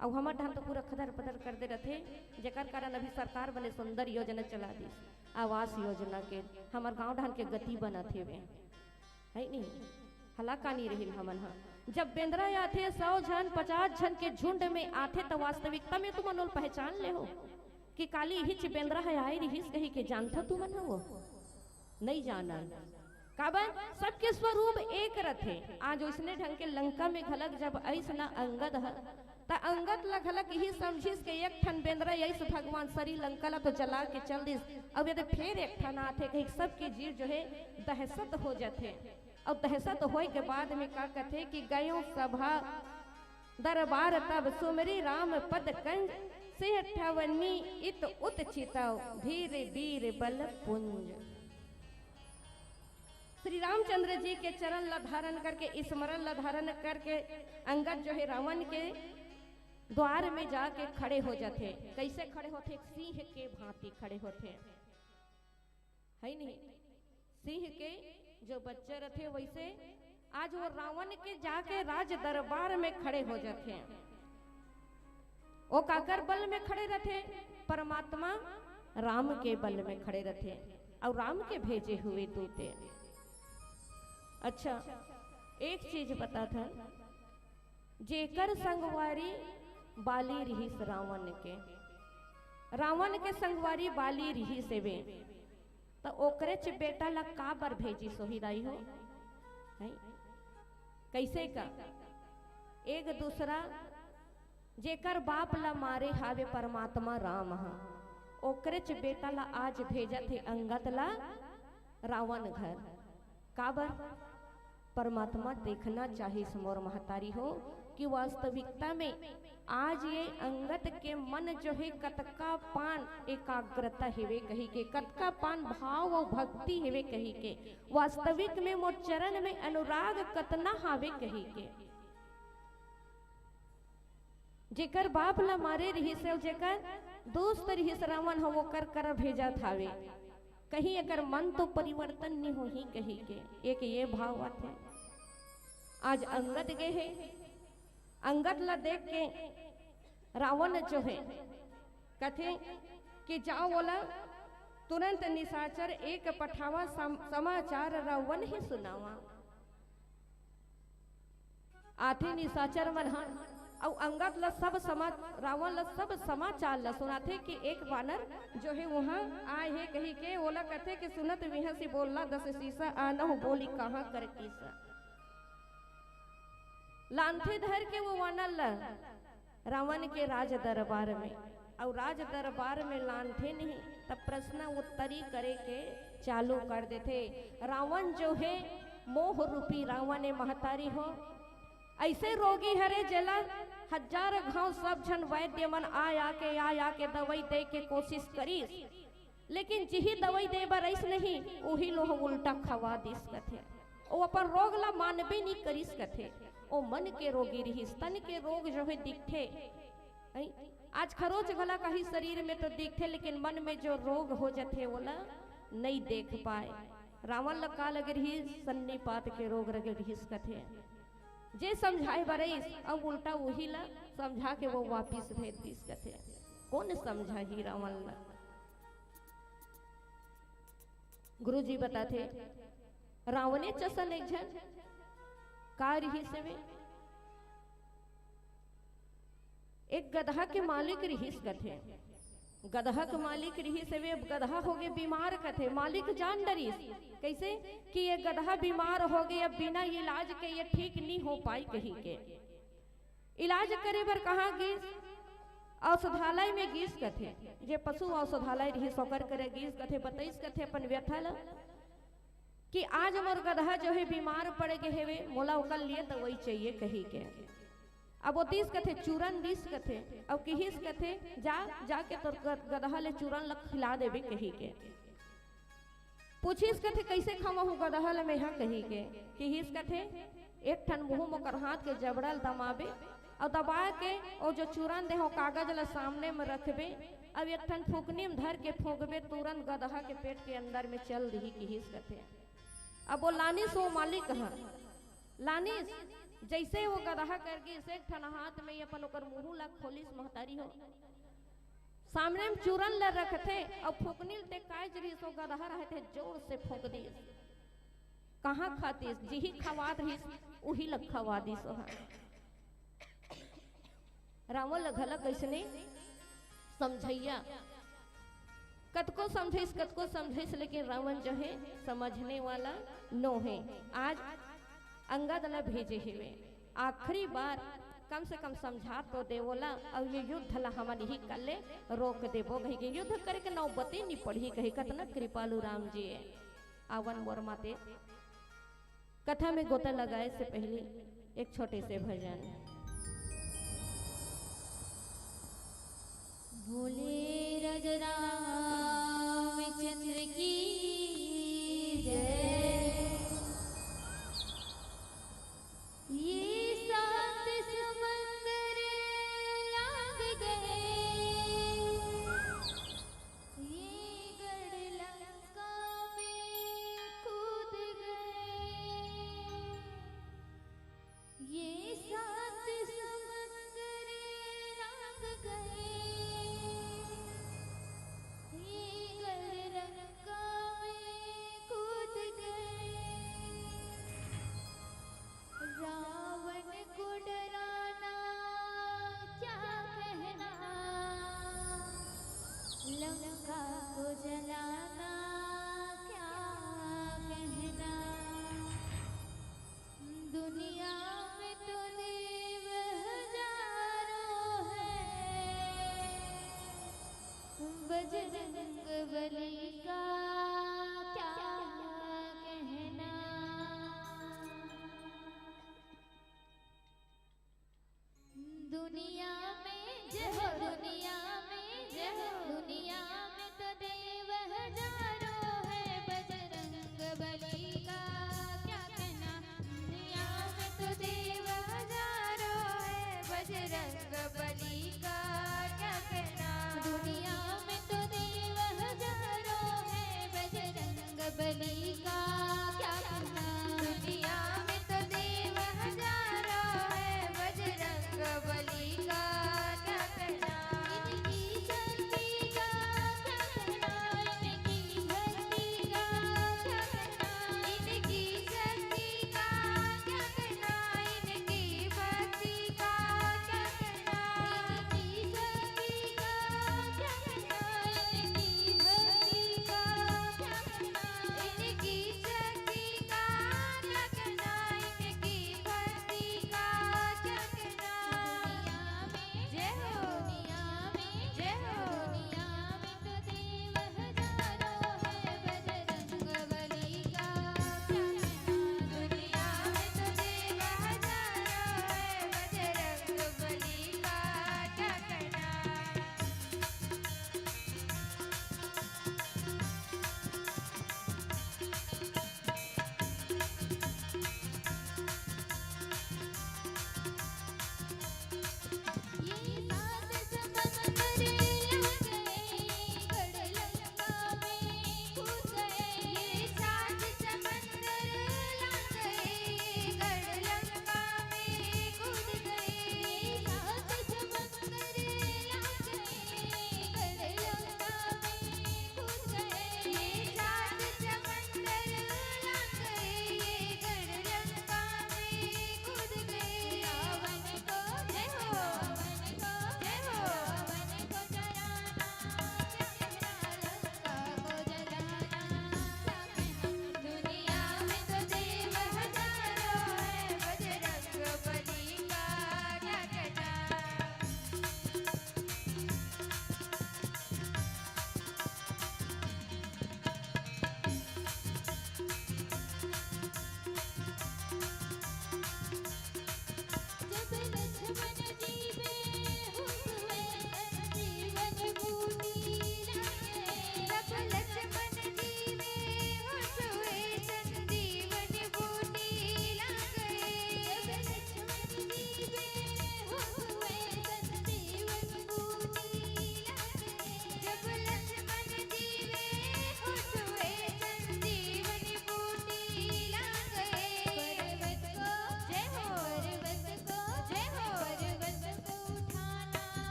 अउ हमर डहन तो पूरा खदर पदर कर दे रथे, जेकर कारण अभी सरकार बने सुंदर योजना चला दिस, आवास योजना के। हमर गांव डहन के गति बनत हेवे, है नहीं? हलाकानी रहिन हमन ह। जब बेंदरा आथे, सौ झन, पचास झन के झुंड में आथे, त वास्तविकता में तुमन ओल पहचान ले हो कि काली हिच बेंदरा है आए रिहिस कही के जानथो तुमन ह वो? नहीं जानन। काबर सबके स्वरूप एक रथे। आज ओइसने ढंग के लंका में घलक जब अइस न अंगद ह, त अंगद ल घलक इही समझिस के एक ठन बेंदरा अइस भगवान सरी लंका ल तो जला के चल दिस, अउ यदि फेर एक ठन आथे कहिके सबके जीव जो हे दहशत हो जाथे। अउ दहशत होए के बाद में का कथे कि गयो सभा दरबार तब सुमरी राम पद कंज, सिंह ठवनी इत उत चितव धीर वीर बल पुंज। श्री रामचंद्र जी के चरण ला धारण करके, स्मरण ला धारण करके अंगद जो हे रावण के द्वार में जाके खड़े हो जाथे। कैसे खड़े होथे? सिंह के भांति खड़े होथे, है नहीं? सिंह के जो बच्चा रथे वैसे आज वो रावण के जाके राज दरबार में खड़े हो जाथे। वो काकर बल में खड़े रथे? परमात्मा राम के बल में खड़े रथे, अउ राम के भेजे हुए दूते। अच्छा, एक चीज बताथन, जेकर संगवारी बाली रिहिस रावण के, रावण के संगवारी बाली रिहिस हेवे, त ओकरेच बेटा ला काबर भेजिस होही दाई हो? हैं? कैसे का? एक दूसरा जेकर बाप ला मारे हावे परमात्मा राम ह, ओकरेच बेटा ला आज भेजत हे अंगद ला रावण घर। काबर? परमात्मा देखना चाहिस मोर महतारी हो कि वास्तविकता में आज ये अंगद के मन जो हे कतका पान एकाग्रता हेवे कहिके, कतका पान भाव अउ भक्ति हेवे कहिके, वास्तविक में मोर चरण में अनुराग कतना हावे कहिके। जेकर बाप ला मारे रिहिस अउ जेकर दोस्त रिहिस रावण ह, ओकर करा भेजत हावे, कहीं एकर मन तो परिवर्तन नइ होही कहिके एक ये भाव आथे। आज अंगद गे हे, अंगद ला देख के रावण जो हे कथे कि जाओ ओला तुरंत निशाचर एक पठावा, सम-, समाचार रावण ही सुनावा। आथे निशाचर मन ह, अउ अंगद ल सब समा-, रावण ल सब समाचार ल सुनाथे कि एक वानर जो हे उहाँ आए हे कहिके, ओला कथे कि सुनत बिहँसी बोलला दस सीसा, आनहु बोली कहाँ कर कीसा। लानथे धर के वो वानर ल रावण के राज दरबार में, अउ राज दरबार में लानथे नहीं, त प्रश्न उत्तरी करे के चालू कर देथे। रावण जो हे मोह रूपी रावण ए महतारी हो, ऐसे रोगी हरे जेला हजार घाव सब झन वैद्य मन आ आके, आ आके दवाई दे के कोशिश करिस, लेकिन जिही दवाई दे बर अइस नहीं, उही लोह उल्टा खवा दिस कथे। ओ अपन रोग ला मानबे नी करिस कथे। ओ मन के रोगी रिहिस, तन के रोग जो हे दिखथे। हैं? आज खरोच घला कहीं शरीर में तो दिखथे, लेकिन मन में जो रोग हो जथे, ओला नइ देख पाए। रावण ल का लगे रिहिस? सन्नीपात के रोग लगे रिहिस कथे। जे समझाए बर अइस, अब उल्टा उही ल समझा के वो वापिस भेज दिस कथे। कोन समझाही रावण ल? गुरुजी बताथे, रावणे जसन एक झन का रिहिस हेवे, एक गदहा के मालिक रिहिस कथे। गदहा के मालिक रिहिस हेवे, अब गदहा होगे बीमार कथे। मालिक जान डरिस, कैसे कि ये गदहा बीमार होगे, अब बिना इलाज के ये ठीक नी हो पाई कहिके। इलाज करे बर कहाँ गिस? औषधालय में गिस कथे, जे पशु औषधालय रिहिस ओकर करा गिस कथे, बतइस कथे अपन व्यथा ल कि आज मोर गदहा जो हे बीमार पड़ गे हेवे, मोला ओकर लिए दवाई चाहिए कहिके। अब वो दिस कथे, चूरन दिस कथे, अउ किहिस कथे, जा, जाके तोर ग-, गदहा ले चूरन ल खिला देबे कहिके। पूछिस कथे, "कइसे खवाहूँ गदहा ल मेहा?" कहिके। किहिस कथे, "एक ठन मुहूँ म ओकर हाथ के जबड़ा ल दमाबे, अउ दबा के ओ जो चूरन दे हो कागज ल सामने म रखबे, अउ एक ठन फुकनी म धर के फूंकबे, तुरंत गदहा के पेट के अंदर में चल दिही," किहिस कथे। अब वो लानिस ओ मालिक ह, लानिस, जइसे वो गदहा कर गिस, एक ठन हाथ में अपन ओकर मुहूँ ला खोलिस महतारी हो। सामने म चूरन ल रखथे अउ फुकनी ल ते काज रिहिस, ओ गदहा रहते जोर से फूंक दिस। कहाँ खातिस? जिही खवात रिहिस, उही ल खवा दिस ओहा। रावण ल घलक अइसने समझइया कतको समझाइस, कतको समझाइस, लेकिन रावण जो हे, समझने वाला नो हे। आज अंगद ला भेजे हेवे, आखिरी बार कम से कम समझा तो दे ओला, अउ ये युद्ध ला हमन इही कल्ले रोक देबो कहिके, युद्ध करे के नौबते नी पड़ही कही, कतना कृपालु राम जी हे। आवन मोर माते, कथा में गोता लगाए से पहले एक छोटे से भजन। बोले राजा रामचंद्र की जय। ये सात समंदर लांघ गए, ये गढ़ लंका में कूद गए, ये सात समंदर लांघ गए, ये गढ़ लंका में कूद गए। रावण को डराना क्या कहना, लंका को जलाना क्या कहना। दुनिया में तो देव हजारों हैं, बजरंग बली का क्या कहना। दुनिया में जय हो, दुनिया में जय हो, दुनिया में तो देव हजारों है, बजरंग बली का क्या कहना। दुनिया में तो देव हजारों है, बजरंग बली का क्या कहना। दुनिया में तो देव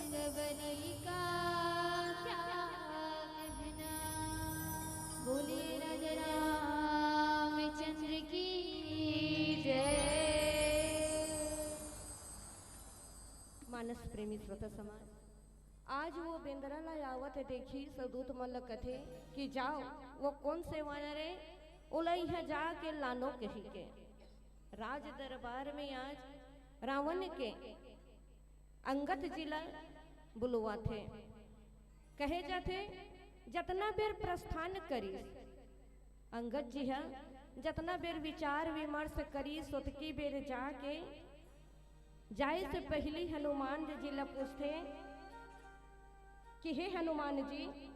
बलि का क्या कहना। बोले राजा रामचंद्र की जय। मानस प्रेमी श्रोता समाज, आज वो बेंदरा ला आवत हे, देखिस अउ दूत मन ल कथे कि जाओ, वो कोन से वानर ए, ओला इहाँ जाके लानो कहिके। राज दरबार में आज रावण के अंगद जी ला बुलवाथे। कहे जाथे, जतना बेर प्रस्थान करिस, अंगद जी ह जतना बेर विचार विमर्श करिस, ओतकी बेर जाके जाए से पहिली हनुमान जी ला पूछथे कि हे हनुमान जी,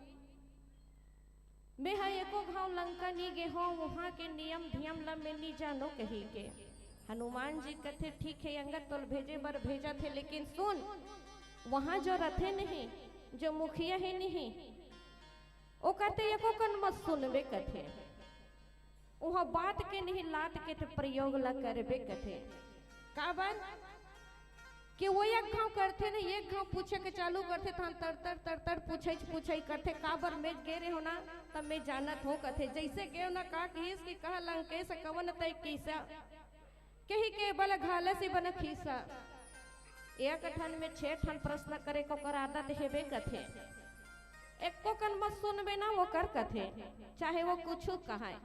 मैं ह एको घांव लंका नी गे हों, उहाँ के नियम धियम ला मैं नी जानों कहिके। हनुमान जी कथे, ठीक हे अंगद, तोल भेजे बर भेजत हे, लेकिन सुन, उहाँ जो रथे नहीं, जो मुखिया हे नहीं, ओकर ते एको कन मत सुनबे कथे। उहाँ बात के नहीं, लात के ते प्रयोग ला करबे कथे। काबर कि वो एक घांव करथे ना, एक घांव पूछे के चालू करथे, तहां तर तर तर तर पूछे पूछे करथे। काबर मैं गे रहे हों ना, तब मैं जानत हों कथे। जइसे गे हों ना, का कहिस कि कहा लंकेश कवन तय किसा, कहिके बल घालसि बन खीसा। एक ठन में छह ठन प्रश्न करे के ओकर आदत हेबे कथे। एको कन मत सुनबे ना ओकर कथे, चाहे वो कुछु कहाय,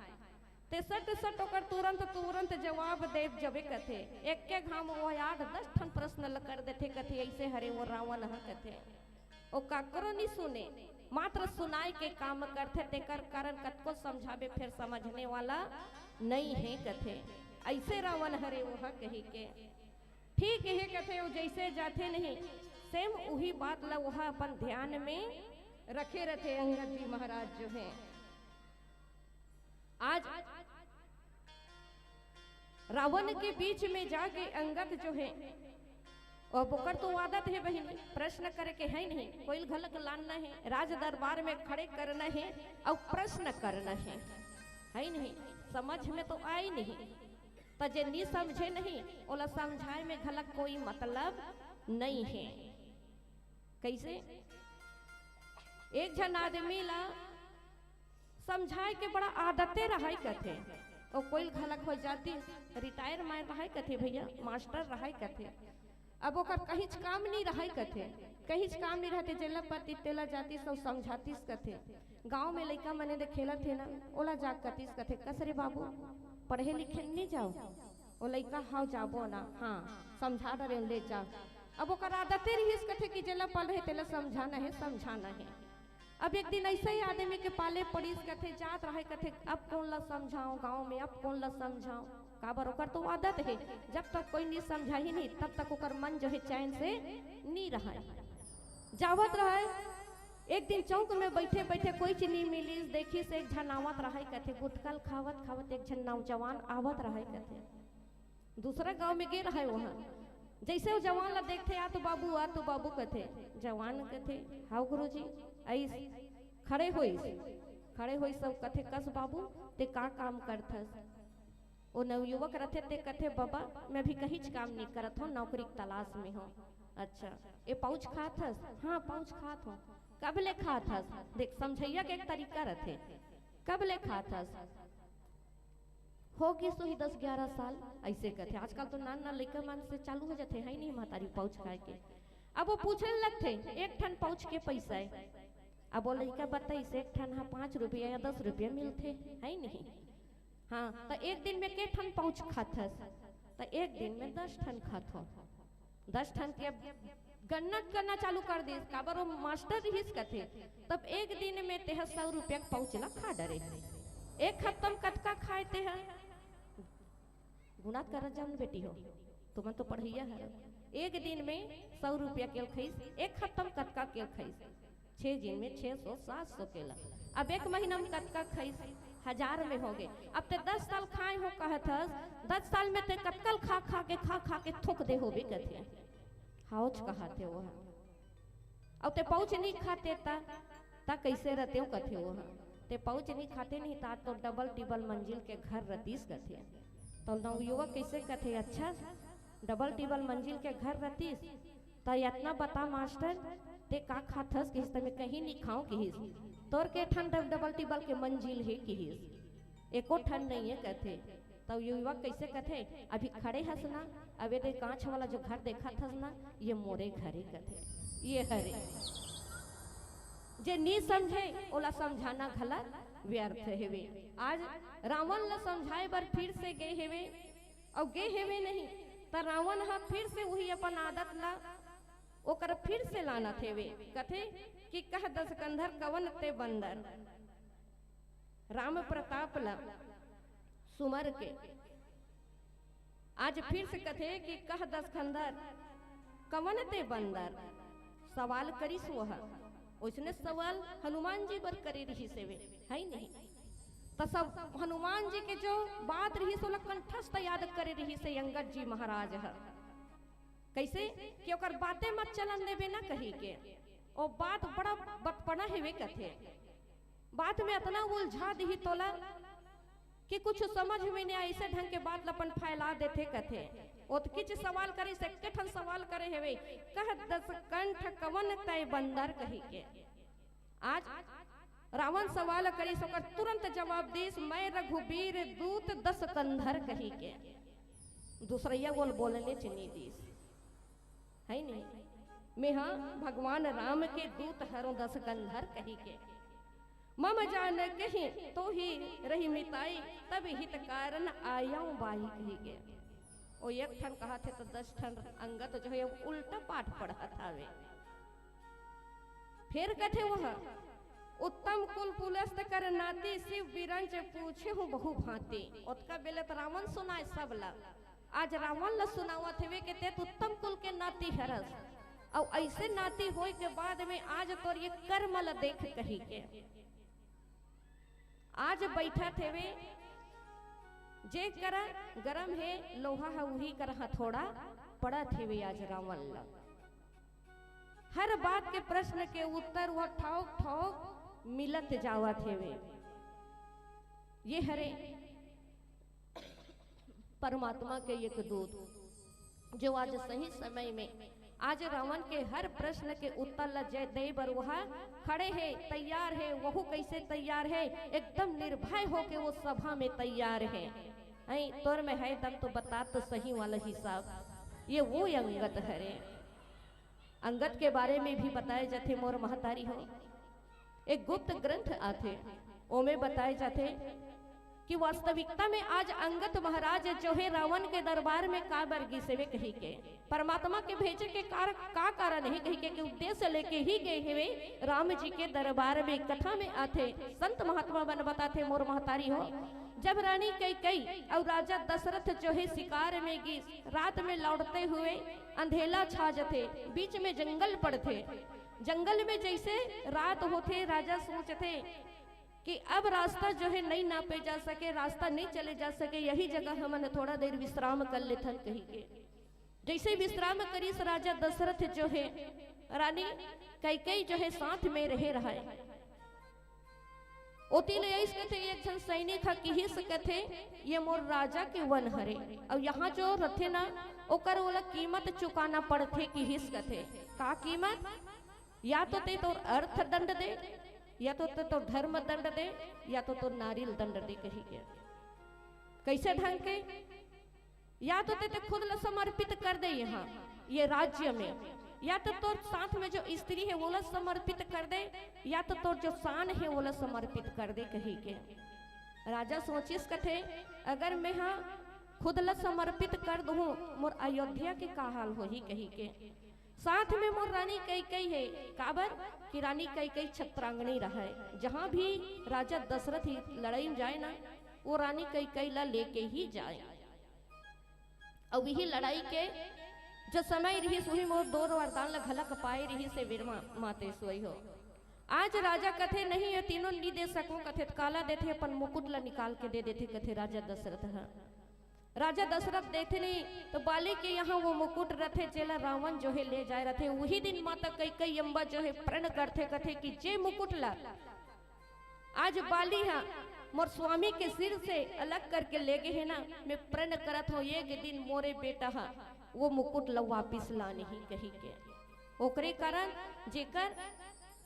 ते सट सट ओकर तुरंत तुरंत जवाब देब जबे कथे। एके घांव वो आठ दस ठन प्रश्न ल कर देथे कथे, अइसे हरे वो रावण ह कथे। ओ काकरो नी सुने, मात्र सुनाय के काम करथे, तेकर कारण कतको समझाबे फेर समझने वाला नइ हे कथे। अइसे रावण हरे ओह कहिके। ठीक हे कथे, ओ जइसे जाथे नहीं, सेम उही बात ला ओह अपन ध्यान में रखे रथे अंगद जी महाराज जो हे। आज रावण के बीच में जाके अंगद जो हे, अब ओकर तो आदत हे बहिनी, प्रश्न करे के हे नहीं, कोई घलक लानना हे, राज दरबार में खड़े करना हे अउ प्रश्न करना हे, हे नहीं, समझ में तो आय नहीं, त जे नी समझे नहीं, ओला समझाय में घलक कोई मतलब नइ हे। कइसे? एक झन आदमी ला समझाय के बड़ा आदते रहय कथे। ओ कोई घलक हो जातिस, रिटायर मार रहय कथे भइया, मास्टर रहय कथे। अब ओकर कहींच काम नइ रहय कथे, कहींच काम नइ रहय ते जेला परतिस तेला जातिस अउ समझातिस कथे। गांव में लइका मने दे खेलत हे ना, ओला जा कतिस कथे, कस रे बाबू, पढ़े लिखे नइ जाव? ओ लइका, हव जाबो ना, हां, समझा डरेंव, ले जा। अब ओकर आदते रिहिस कथे कि जेला पढ़े तेला समझाना हे, समझाना हे। अब एक दिन अइसे ही आदमी के पाले पड़िस कथे, जात रहय कथे, अब कोन ला समझावं गांव में, अब कोन ला समझावं? काबर ओकर तो आदत हे, जब तक कोई नी समझाही नहीं, तब तक ओकर मन जो हे चैन से नी रहय। जावत रहय, एक दिन चौक में बइठे बइठे कोई चीज नी मिलिस, देखिस एक झन आवत रहय कथे, गुटका ल खावत खावत एक झन नौजवान आवत रहय कथे। दूसरा गांव में गे रहय ओह। जइसे ओ जवान ला देखथे, "आ तो बाबू, आ तो बाबू," कथे। जवान कथे, "हव गुरुजी," अइस खड़े होइस, खड़े होइस अउ कथे, "कस बाबू, ते का काम करथस?" ओ नवयुवक रथे, ते कथे, "बाबा, मैं अभी कहींच काम नइ करत हों, नौकरी के तलाश में हों।" "अच्छा, ए पाउच खात हस?" "हां, पाउच खात हों।" "कब ले खात हस?" देख, समझइया के एक तरीका रथे, "कब ले खात हस?" "हो गिस होही दस ग्यारह साल," अइसे कथे। आजकल तो नान नान लइका मन से चालू हो जाथे, हे नहीं महतारी, पाउच खाय के। अब ओ पूछे लगथे, "एक ठन पाउच के पइसा ए?" अब ओ लइका बताइस, "एक ठन ह पांच रुपया या दस रुपया मिलथे," हे नहीं। हां, त एक दिन में के ठन पाउच खाथस? त एक दिन में दस ठन खाथों। दस ठन के अब गन्ना करना चालू कर दिस, काबर ओ मास्टर रिहिस कथे, तब एक दिन में तेह सौ रुपया के पाउच ला खा डरे। एक हफ्ता में कतका खाय तेह? गुणात करत जाओ न बेटी हो, तुमन तो पढ़इया हरव। एक दिन में सौ रुपया के ल खइस, एक हफ्ता में कतका के ल खइस? छह दिन में छह सौ, सात सौ के ल। अब एक महीना में कतका खइस? हजार में होगे। अब ते दस साल खाय हों कहत हस, दस साल में ते कतका ल खा खा के, खा खा के थूक दे होबे कथे। हवच कहत हे ओह। अउ ते पाउच नइ खाते त, त कइसे रहतेव कथे ओह। ते पाउच नइ खाते नहीं त तो डबल टिबल मंजिल के घर रतिस कथे। तो नवयुवक कइसे कथे, "अच्छा, डबल टिबल मंजिल के घर रतिस, त अतना बता मास्टर, ते का खाथस किहिस, त मैं कहीं नहीं खाऊं किहिस। तोर के ठन डब-, डबल टिबल के मंजिल हे किहिस, एको ठन नहीं है कथे। तब युवक कैसे कथे, अभी खड़े हस ना, अब ये दे कांच वाला जो घर देखत हस ना, ये मोरे घर हे कथे। ये हरे जे नी समझे, ओला समझाना घला व्यर्थ हेवे। आज रावण ला समझाए बर फिर से गे हेवे, अउ गे हेवे नहीं, त रावण ह फिर से वही अपन आदत ला, ओकर फिर से लानत हेवे। कथे कि कह दस कंधर कवन ते बंदर, राम प्रताप ला सुमर के। आज फिर से कथे कि कह दस कंधर कवन ते बंदर, सवाल करिस वह। ओइसने सवाल हनुमान जी बर करे रिहिस हेवे, है नहीं? त सब हनुमान जी के जो बात रिहिस, ओला कंठस्थ याद करे रिहिस हे अंगद जी महाराज ह। कैसे कि ओकर बातें मत चलन देबे ना कही के, ओ बात बड़ा बतपना हेवे कथे। बात में अतना उलझा दिही तोला कि कुछ समझ में नहीं आए, ऐसे ढंग के बात ल अपन फैला देथे कथे। ओतकीच सवाल करे, से एक्के ठन सवाल करे हेवे, कह दस कंठ कवन तय बंदर कही के। आज रावण सवाल करिस, ओकर तुरंत जवाब दिस, मैं रघुबीर दूत दस कंधर कही के। दूसरैया गोल बोलने च नी दिस, है नहीं? मैं हाँ भगवान राम के दूत हरों दस कंधर कही के। मम जान कही तो ही रही मिताई, तब हित कारण आयाऊं बाई कही के। ओ एक ठन कहा थे तो दस ठन अंगत जो है उल्टा पाठ पढ़त हावे। फिर कथे वह, उत्तम कुल पुलस्त कर नाती, शिव बिरंच पूछे हूँ बहु भांति। ओतका बेले त रावण सुनाए सब ला, आज रावण ला सुनावत हेवे के ते उत्तम कुल के नाती हरस, अउ ऐसे नाती होए के बाद में आज तोर ये कर्म ला देख कही के। आज बैठत हेवे, जे करा गरम हे लोहा ह, उही करा हथौड़ा पड़त हेवे आज रावण ला। हर बात के प्रश्न के उत्तर वह ठौक ठौक मिलत जावत हेवे। ये हरे परमात्मा के एक दूत, जो आज सही समय में आज रावण के हर प्रश्न के उत्तर ला जे दे बर वह खड़े हे, तैयार हे। वहू कैसे तैयार हे? एकदम निर्भय होके वो सभा में तैयार हे। ऐ तोर में है दम तो बता तो सही वाला हिसाब। ये वो अंगद हरे। अंगद के बारे में भी बताए जाथे मोर महतारी हो, एक गुप्त ग्रंथ आथे, ओमे बताए जाथे कि वास्तविकता में आज अंगद महाराज जो हे रावण के दरबार में काबर गिस हेवे कही के, परमात्मा के भेजे के कार-, का कारण हे कही के, के उद्देश्य लेके ही गे हेवे राम जी के दरबार में। कथा में आथे, संत महात्मा मन बताथे मोर महतारी हो, जब रानी कैकई अउ राजा दशरथ जो हे शिकार में गिस, रात में लौटते हुए अंधेला छा जथे, बीच में जंगल पड़थे। जंगल में जैसे रात होथे, राजा सोचथे कि अब रास्ता जो हे नइ नापे जा सके, रास्ता नइ चले जा सके, यही जगह हमन थोड़ा देर विश्राम कर लेथन कही के। जैसे विश्राम करिस राजा दशरथ जो हे, रानी कैकई जो हे साथ में रहे रहय। ओती ले आइस कथे, एक झन सैनिक ह किहिस कथे, "ये मोर राजा के वन हरे, अउ यहाँ जो रथे ना, ओकर ओला कीमत चुकाना पड़थे," किहिस कथे। "का कीमत?" "या तो ते तोर अर्थ दंड दे, या तो ते तोर धर्म दंड दे, या तो तोर नारियल दंड दे," कही के। कैसे ढंग के? या तो ते, ते खुद ला समर्पित कर दे यहाँ, ये राज्य में, या तो तोर साथ में जो स्त्री हे, वोला समर्पित कर दे, या तो तोर जो शान हे, वोला समर्पित कर दे, कही के। राजा सोचिस कथे, "अगर मैं हा खुद ला समर्पित कर दूँ, मोर अयोध्या के का हाल होही," कही के। साथ में मोर रानी कैकई हे, काबर कि रानी कैकई छत्रांगनी रहय। जहाँ भी राजा दशरथ ही लड़ाई में जाए ना, वो रानी कैकई ला लेके ही जाए। अउ इही लड़ाई के जो समय रिहिस, उही मोर दोर वरदान ल घलक पाए रिहिस हे, वीर मा-, माते सोई हो। आज राजा कथे, "नहीं, ये तीनों नी दे सकूं," कथे, त काला देथे, अपन मुकुट ल निकाल के दे देथे, कथे राजा दशरथ ह। राजा दशरथ देथे नहीं, तो बाली के यहाँ वो मुकुट रथे, जेला रावण जो है ले जाए रथे। उही दिन माता कैकई अम्बा जो है प्रण करथे, कथे कि जे मुकुट ला आज बाली हा मोर स्वामी के सिर से अलग करके ले गे हे ना, मैं प्रण करत हूँ, एक दिन मोरे बेटा हा वो मुकुट ला वापिस लानही कही के। ओकरे कारण जेकर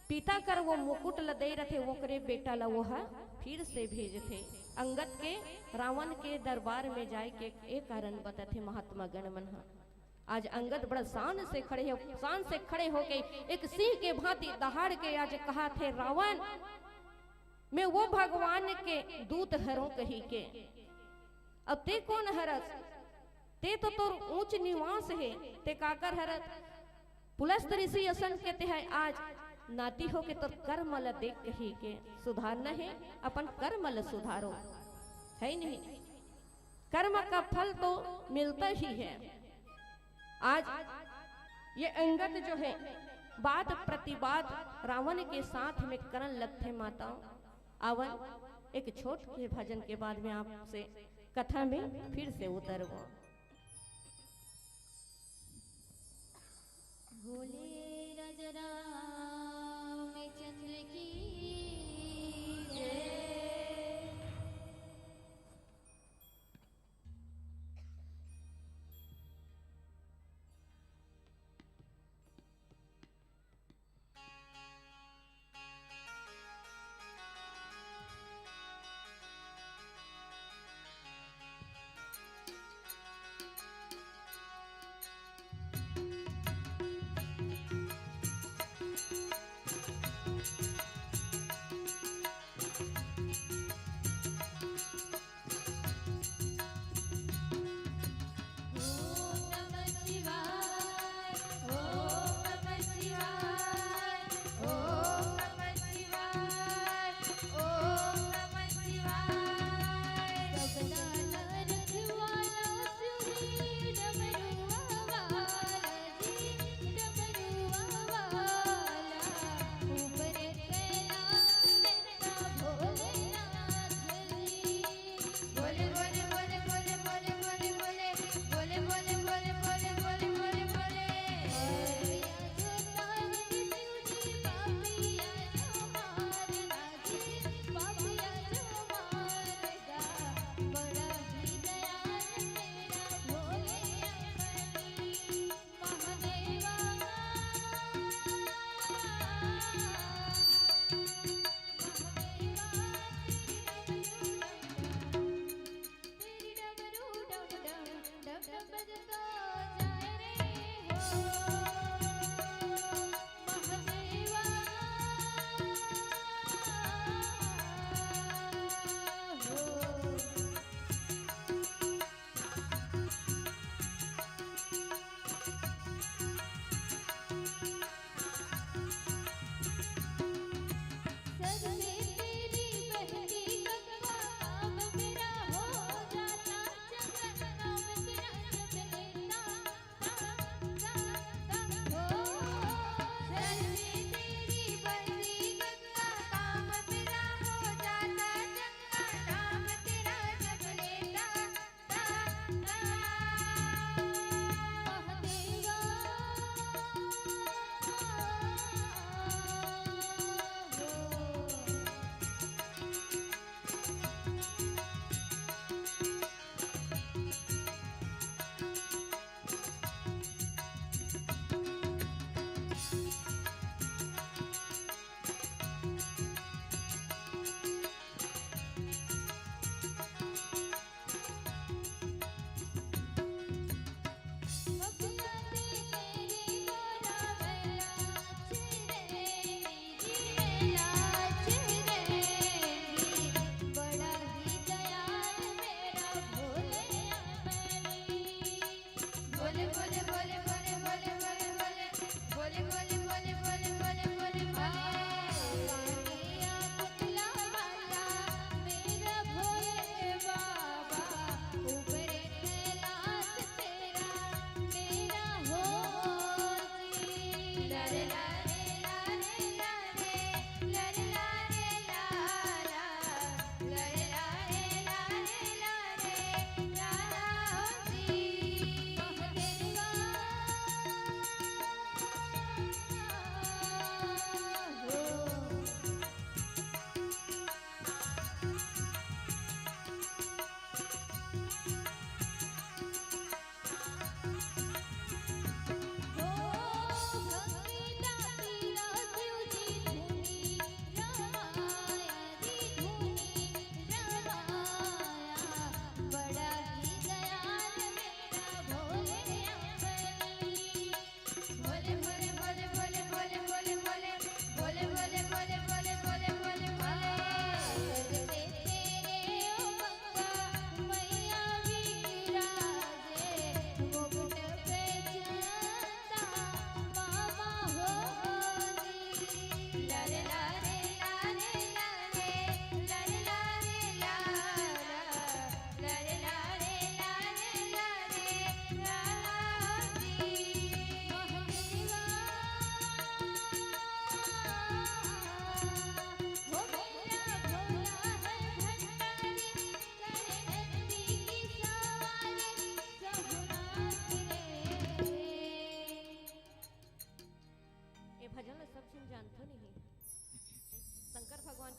पिता कर वो मुकुट ल दे रथे, ओकरे बेटा ल वो ह फिर से भेजथे। अंगद के रावण के दरबार में जाए के ए कारण बतथे महात्मा गण मन ह। आज अंगद बड़ा शान से खड़े हो, शान से खड़े होके एक सिंह के भांति दहाड़ के आज कहा थे, "रावण, मैं वो भगवान के दूत हरों," कही के। "अब ते कोन हरस? ते तो तोर ऊंच निवास हे, ते काकर हरस?" पुलस्त ऋषि असन के ते ह आज नाती होके तोर कर्म ल देख कही के सुधारना हे, अपन कर्म ल सुधारो, हे नहीं? कर्म का फल तो मिलता ही है। आज ये अंगद जो है, वाद प्रतिवाद रावण के साथ में करन लगथे। माता, आवन एक छोट के भजन के बाद में आपसे कथा में फिर से उतरबो। बोले राजा रामचंद्र की जय।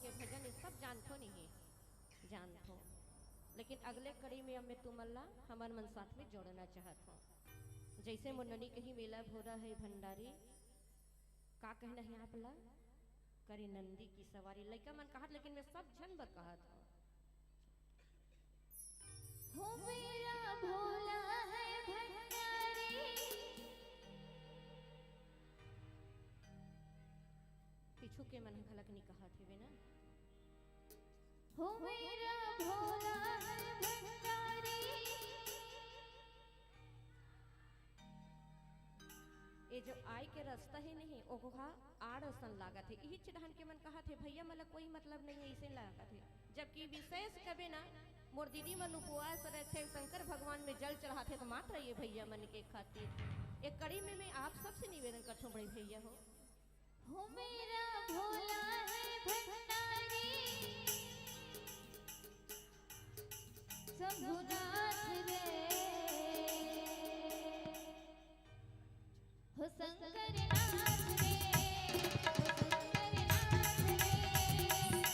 के भजन ये सब जानथो नहीं? जानथो। लेकिन अगले कड़ी में अब मैं तुमन ला हमर मन साथ में जोड़ना चाहत हूँ। जैसे मुन्ननी कही मेला भोरा है भंडारी, का कहना है आप ला? करे नंदी की सवारी। लइका मन कहत, लेकिन मैं सब झन बर कहत हूँ। हो मेरा भोला है भंडारी। पीछू के मन घलक नहीं कहत हेवे ना। हो मेरा भोला है भंडारी। ये जो आय के रास्ता ही नहीं, ओहा आड़ असन लागत हे। इही चिढ़ान के मन कहत हे, भैया, मोला कोई मतलब नहीं है, इसे लागत हे। जबकि विशेष कबे ना, मोर दीदी मन उपवास रखे, शंकर भगवान में जल चढ़ाथे, तो मात्र ये भैया मन के खातिर। एक कड़ी में मैं आप सबसे निवेदन करथूं, बड़े भैया हो। हो मेरा भोला है भंडारी, शंभुनाथ रे, हो शंकर नाथ रे, हो शंकर नाथ रे,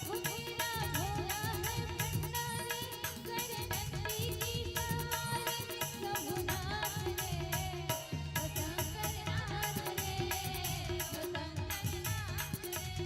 हो मेरा भोला है भंडारी, कर नंदी की सवारी, शंभुनाथ रे, हो शंकर नाथ रे, हो शंकर नाथ रे।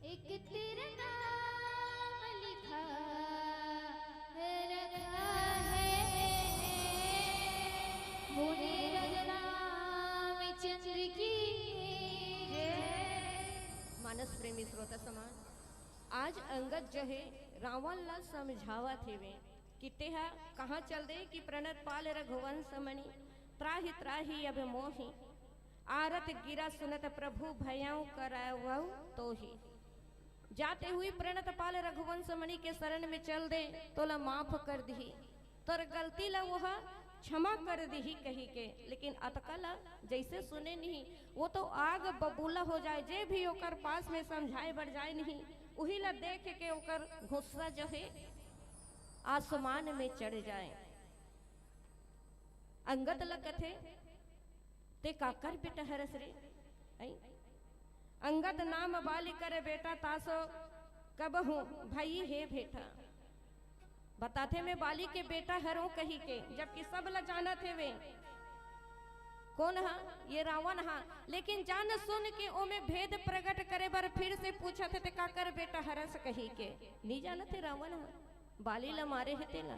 एक तेरा नाम लिखा रखा है। बोले राम चंद्र की जय। मानस प्रेमी श्रोता समाज, आज अंगद जो है रावण ला समझावत हेवे कि तेहा कहाँ चल दे कि प्रणत पाल रघुवंश मणि त्राहि त्राहि अब मोहि। आरत गिरा सुनत प्रभु भयउ करवउ तोहि। जाते हुई प्रणत पाल रघुवंश मणि के शरण में चल दे, तोला माफ कर दिही, तोर गलती ला वह क्षमा कर दिही कही के। लेकिन अतका ला जैसे सुने नहीं, वो तो आग बबूला हो जाए। जे भी ओकर पास में समझाए बर जाए नहीं, उही ला देख के ओकर गुस्सा जो है आसमान में चढ़ जाए। अंगद ल कथे, "ते काकर बेटा हरस रे?" अई? "अंगद नाम बाली कर बेटा, तासो कबहूँ भई हे भेटा।" बताथे, "मैं बाली के बेटा हरों," कही के, जबकि सब ल जानत हेवे। कौन हा? ये रावण हा। लेकिन जान सुन के ओमे भेद प्रगट करे बर फिर से पूछत हे, "ते काकर बेटा हरस?" कही के। नहीं जानत हे रावण हा। बाली ल मारे हे तेला।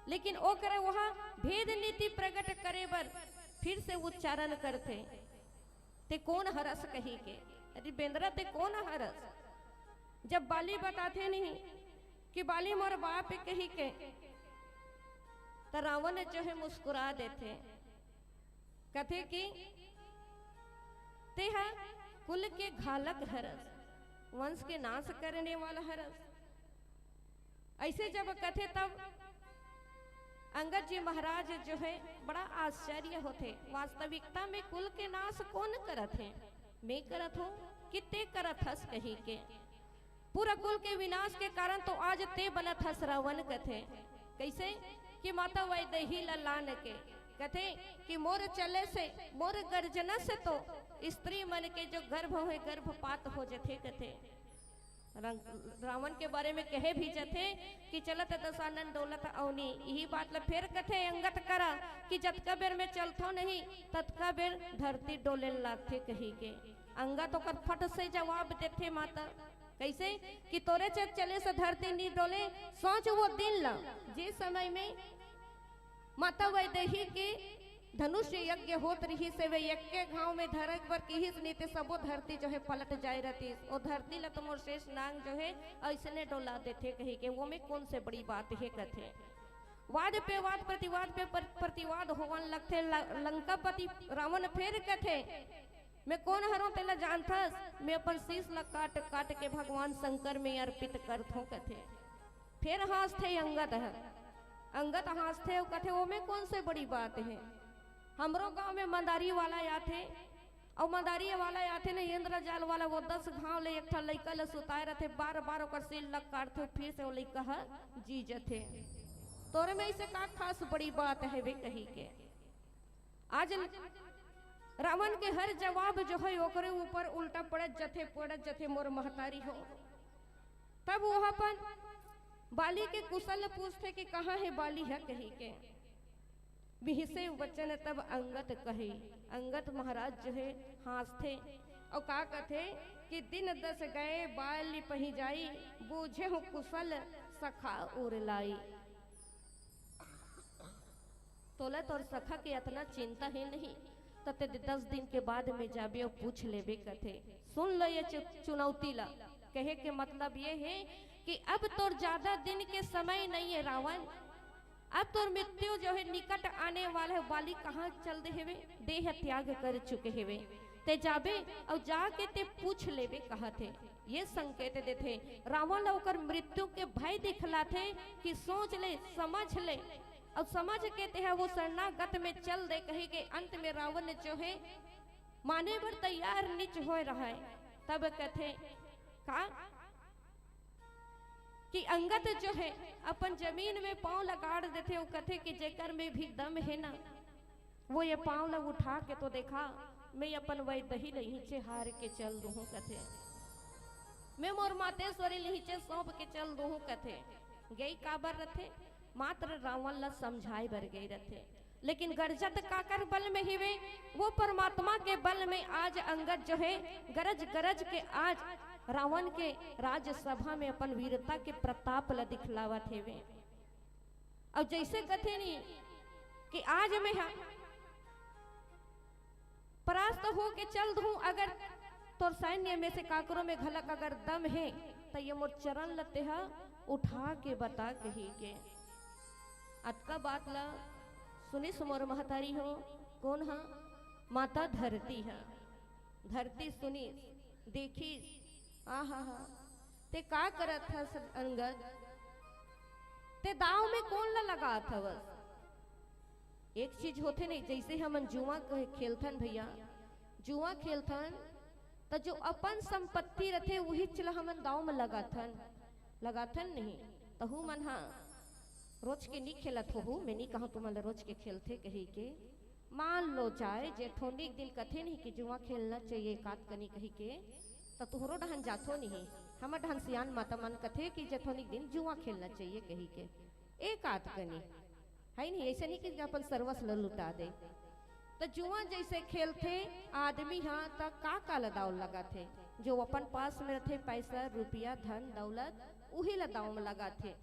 लेकिन ओकरे वहाँ भेद नीति प्रगट करे बर फिर से उच्चारण करथे, "ते कोन हरस?" कही के। अरे बेंदरा, ते कोन हरस? जब बाली बताथे नहीं कि बाली मोर बाप हे कही के, त रावण जो है मुस्कुरा देथे। कथे कि तेहा कुल के घालक हरस, वंश के नाश करने वाला हरस। ऐसे जब कथे तब अंगद जी महाराज जो है बड़ा आश्चर्य होथे। वास्तविकता में कुल के नाश कौन करत हे? मैं करत हूँ कि ते करत हस कही के। पूरा कुल के विनाश के कारण तो आज ते बनत हस रावण कथे। कैसे? कि माता वैदेही ला लान के कथे कि मोर चले से, मोर गर्जना से तो स्त्री मन के जो गर्भ होय, गर्भपात हो जथे कथे। रंग-, रावण के बारे में कहे भी जथे कि चलत दसानन डोलत अवनी। यही बात ल फेर कथे अंगद करा कि जतका बेर में चलथो नहीं, ततका बेर धरती डोले लागथे कही के। अंगद ओकर फट से जवाब देथे माता, कैसे कि तोरे च-, चले से धरती नी डोले। सोच वो दिन ला, जे समय में माता वैदेही के धनुष यज्ञ होत रहिस हे, वे यज्ञ घाव में धरक बर किहिस, नी ते सबो धरती जो है पलट जाए रहतिस। ओ धरती ला तो मोर शेष नांग जो है ऐसने डोला देथे कही के, वो में कौन से बड़ी बात हे कथे। वाद पे वाद, प्रतिवाद पे प्र-, प्रतिवाद होवन लगथे। ल-, लंकापति रावण फेर कथे, मैं कौन हरों तेला जानथस? मैं अपन शीश ला काट काट के भगवान शंकर में अर्पित करथों कथे। फेर हाँसथे अंगद ह। अंगद हाँसथे अउ कथे, "ओमे कौन से बड़ी बात हे? हमरो गांव में मदारी वाला आथे, अउ मदारी वाला आथे न, इंद्रजाल वाला, वो दस घाव ले एक ठा लइका ल सुताए रथे, बार बार ओकर सिर ल काटथे, फिर से वो लइका ह जी जथे। तोरे में ऐसे का खास बड़ी बात हवे?" कही के। आज रावण के हर जवाब जो है ओकरे ऊपर उल्टा पड़त जथे, पड़त जथे मोर महतारी हो। तब वो अपन बाली के कुशल पूछथे कि कहाँ हे बाली ह कही के। बिहसे वचन तब अंगद कहे। अंगद महाराज जो है हाँसथे अउ का कथे कि दिन दस गए बाली पही जाई, बूझे हूँ कुशल सखा उर लाई। तोला तोर सखा के अतना चिंता हे नहीं, त ते दस दिन के बाद में जाबे अउ पूछ लेबे कथे। सुन लो ये चु-, चुनौती ला। कहे के मतलब ये हे कि अब तोर ज्यादा दिन के समय नहीं हे रावण, अब तोर मृत्यु जो है निकट आने वाला हे। बाली कहाँ चल दे हेवे, देह त्याग कर चुके हेवे। ते जाबे अउ जाके ते पूछ लेबे कहत हे। ये संकेत देथे रावण ला ओकर मृत्यु के भय दिखलाथे कि सोच ले, समझ ले, अउ समझ के तेहा वो शरणागत में चल दे कही के। अंत में रावण जो है माने बर तैयार निच होए रहय। तब कथे का कि अंगद जो है अपन जमीन में पाँव ल गाड़ देथे, वो कथे कि जेकर में भी दम हे ना, वो ये पाँव ल उठा के तो देखा, मैं अपन वैदेही ल हिचे हार के चल दूहूँ कथे, मैं मोर मातेश्वरी ल हिचे सौंप के चल दूहूँ कथे। गई काबर रथे? मात्र रावण ल समझाए बर गई रथे। लेकिन गरजत काकर बल में हिवे, वो परमात्मा के बल में आज अंगद जो है गरज गरज के आज रावण के राजसभा में अपन वीरता के प्रताप ल दिखलावत हेवे। अउ जैसे कथे नहीं कि आज मैं हा परास्त हो के चल दूं, अगर तोर सैन्य में से काकरो में घलक अगर दम हे, त ये मोर चरण ल तेहा उठा के बता कही के। अतका बात ला सुनिस मोर महतारी हो। कौन हा? माता धरती हा। धरती सुनिस, देखिस, आहा हा, ते का करत हस अंगद? ते दाव में कौन ला लगात हवस? एक चीज होथे नहीं, जैसे हमन जुआ क-, खेलथन भैया, जुआ खेलथन त जो अपन संपत्ति रथे उहीच ला हमन दाव में लगाथन, लगाथन नहीं। तहू मन हा रोज के नी खेलत होहू, मैं नी कहूँ तुमन ला रोज के खेलथे कही के। मान लो जाए जेठोनिक दिन कथे नहीं कि जुआ खेलना चाहिए एकात कनी कही के, त तुहरो डहन जाथो नहीं। हमर डहन सियान माता मन कथे कि जेठोनिक दिन जुआ खेलना चाहिए कही के, एकात कनी। है नहीं, ऐसे नहीं कि अपन सर्वस ल लुटा दे। त जुआ जैसे खेलथे आदमी हा, त का का ल दाव लगाथे? जो अपन पास में रथे पैसा, रुपया, धन, दौलत, उही ल दाव में लगाथे।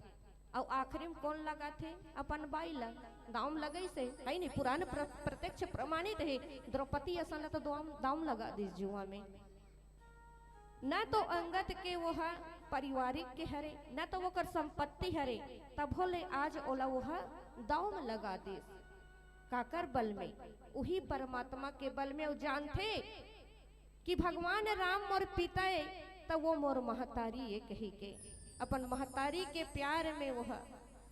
अउ आखिरी में कौन लगाथे? अपन बाई ल दाव में लगइसे, है नहीं? पुरान प्र-, प्रत्यक्ष प्रमाणित हे। द्रौपदी असन ल तो दाव, दाव में लगा दिस जुआ में। न तो अंगद के वो ह पारिवारिक के हरे, न तो ओकर संपत्ति हरे, तभो ले आज ओला वो ह दाव में लगा दिस। काकर बल में? उही परमात्मा के बल में। अउ जानथे कि भगवान राम मोर पिता ए, त वो मोर महतारी ए कही के। अपन महतारी के प्यार में वो ह,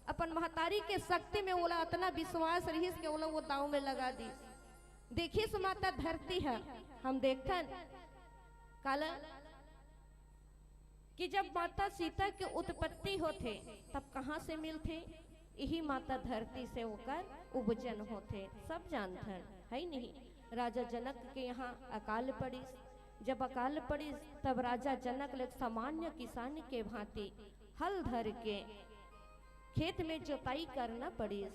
अपन महतारी के शक्ति में ओला अतना विश्वास रहिस के ओला वो दाव में लगा दिस। देखिस माता धरती ह, हम देखथन काला कि जब माता सीता के उत्पत्ति होथे, तब कहाँ से मिलथे? इही माता धरती से ओकर उपजन होथे, सब जानथन, है नहीं? राजा जनक के यहाँ अकाल पड़िस। जब अकाल पड़िस, तब राजा जनक ल सामान्य किसान के भांति हल धर के खेत में जोताई करना पड़िस।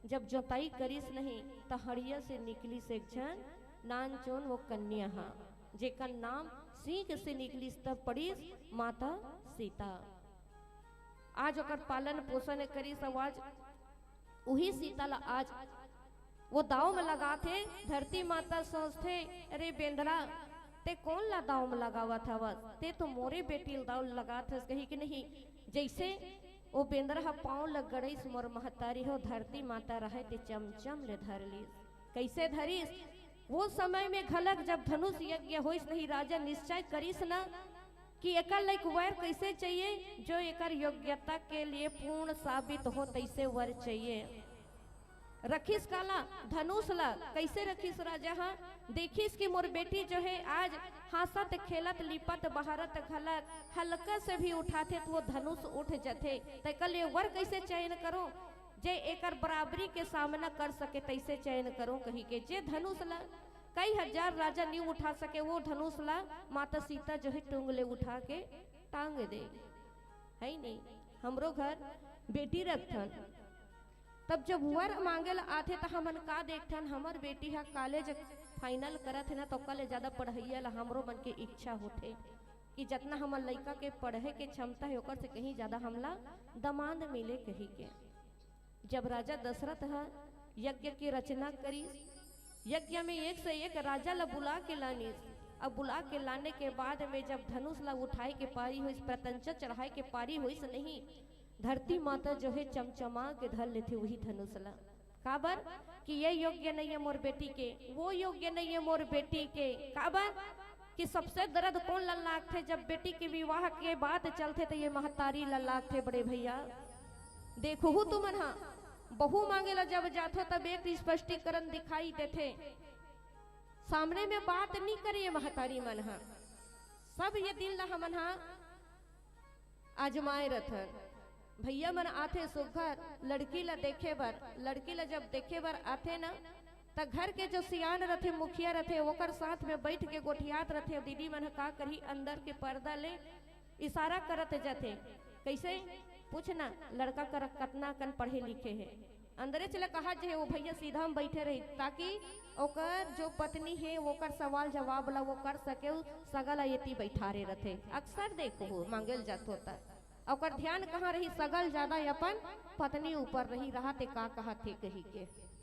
जब जोताई करिस नहीं, त हड़िया से निकलिस एक झन नानचोन वो कन्या हा, जेकर नाम सींग से निकलिस, तब पड़िस माता सीता। आज ओकर पालन पोषण करिस, अउ आज उही सीता ला आज वो दाव में लगाथे। धरती माता सोचथे, "अरे बेंदरा, ते कोन ला दाव में लगावत हवस? ते तो मोरे बेटी ला दाव लगात हस," कही कि नहीं। जैसे वो बेंदरा ह पाँव ल गड़इस, मोर महतारी हो, धरती माता रहय ते चमचम ले धर लीस। कैसे धरिस? वो समय में घलक जब धनुष यज्ञ होइस नहीं, राजा निश्चय करिस न कि एकर लइक वर कैसे चाहिए, जो एकर योग्यता के लिए पूर्ण साबित हो, तैसे वर चाहिए। रखिस काला? धनुष ला। कैसे रखिस राजा हा? देखिस कि मोर बेटी जो है आज हंसत खेलत लिपत बहारत घलक हल्का से भी उठाथे तो वो धनुष उठ जथे। तेकर ले वर कैसे चयन करो, जे एकर बराबरी के सामना कर सके, तैसे चयन करो कही के जे धनुष ला कई हजार राजा नी उठा सके, वो धनुष ला माता सीता जो है टूंग ले उठा के टांग दे। है नहीं, हमरो घर बेटी रखथन, तब जब वर मांगे ला आथे त हमन का देखथन, हमर बेटी हा कॉलेज फाइनल करत हे ना, तो ओकर ले ज्यादा पढ़ैया ला हमरो मन के इच्छा होथे कि जतना हमर लइका के पढ़े के क्षमता है, ओकर से कहीं ज्यादा हमला दमांद मिले कही के। जब राजा दशरथ ह यज्ञ के रचना करिस, यज्ञ में एक से एक राजा ला बुला के लानिस। अब बुला के लाने के बाद में जब धनुष ला उठाए के पारी होइस, प्रत्यंचा चढ़ाए के पारी होइस नहीं, धरती माता जो है चमचमा के धर लेथे वही धनुष ला। काबर कि ये योग्य नहीं है मोर बेटी के, वो योग्य नहीं है मोर बेटी के। काबर कि सबसे दर्द कोन ला लागथे, जब बेटी के विवाह के बात चलथे त ये महतारी ला लागथे बड़े भैया। देखहू तुमन हा, बहू मांगे ला जब जाथो तब एक स्पष्टीकरण दिखाई देथे, सामने में बात नहीं करे ये महतारी मन हा। सब ये दिन ला हमन हा आजमाए रथन। भैया मन आथे सुघर लड़की ला देखे बर, लड़की ला जब देखे बर आथे ना, त घर के जो सियान रथे, मुखिया रथे, ओकर साथ में बैठ के गोठियात रथे। दीदी मन ह का करही, अंदर के पर्दा ले इशारा करत जथे। कैसे? पूछना, लड़का कर कतना कन पढ़े लिखे हे। अंदरेच ले कहा जे वो भैया सीधा में बैठे रही, ताकि ओकर जो पत्नी हे, ओकर सवाल जवाब ला वो कर सके, उ सगा ला एती बैठारे रथे। अक्सर देखो, मांगेल जात होता, ओकर ध्यान कहाँ रही? सगा ल ज्यादा अपन पत्नी ऊपर रही, रहा ते का कहा थे कही के।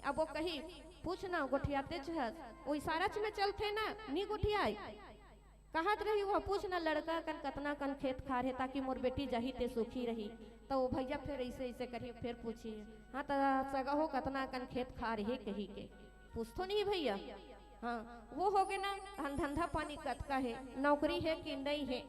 अब वो कही, "पूछ ना, गोठियाते छस?" वो इशारा च में चलथे ना, नी गोठियाए। कहत रही, "वो पूछ ना, लड़का कन कतना कन खेत खार हे, ताकि मोर बेटी जाही ते सुखी रही।" तो वो भैया फिर ऐसे ऐसे करी, फिर पूछी, "हाँ, त सगा हो, कतना कन खेत खार हे?" कही के पूछथो नहीं भैया। हाँ, वो हो गे ना, धन धंधा पानी कतका हे, नौकरी हे कि नहीं हे।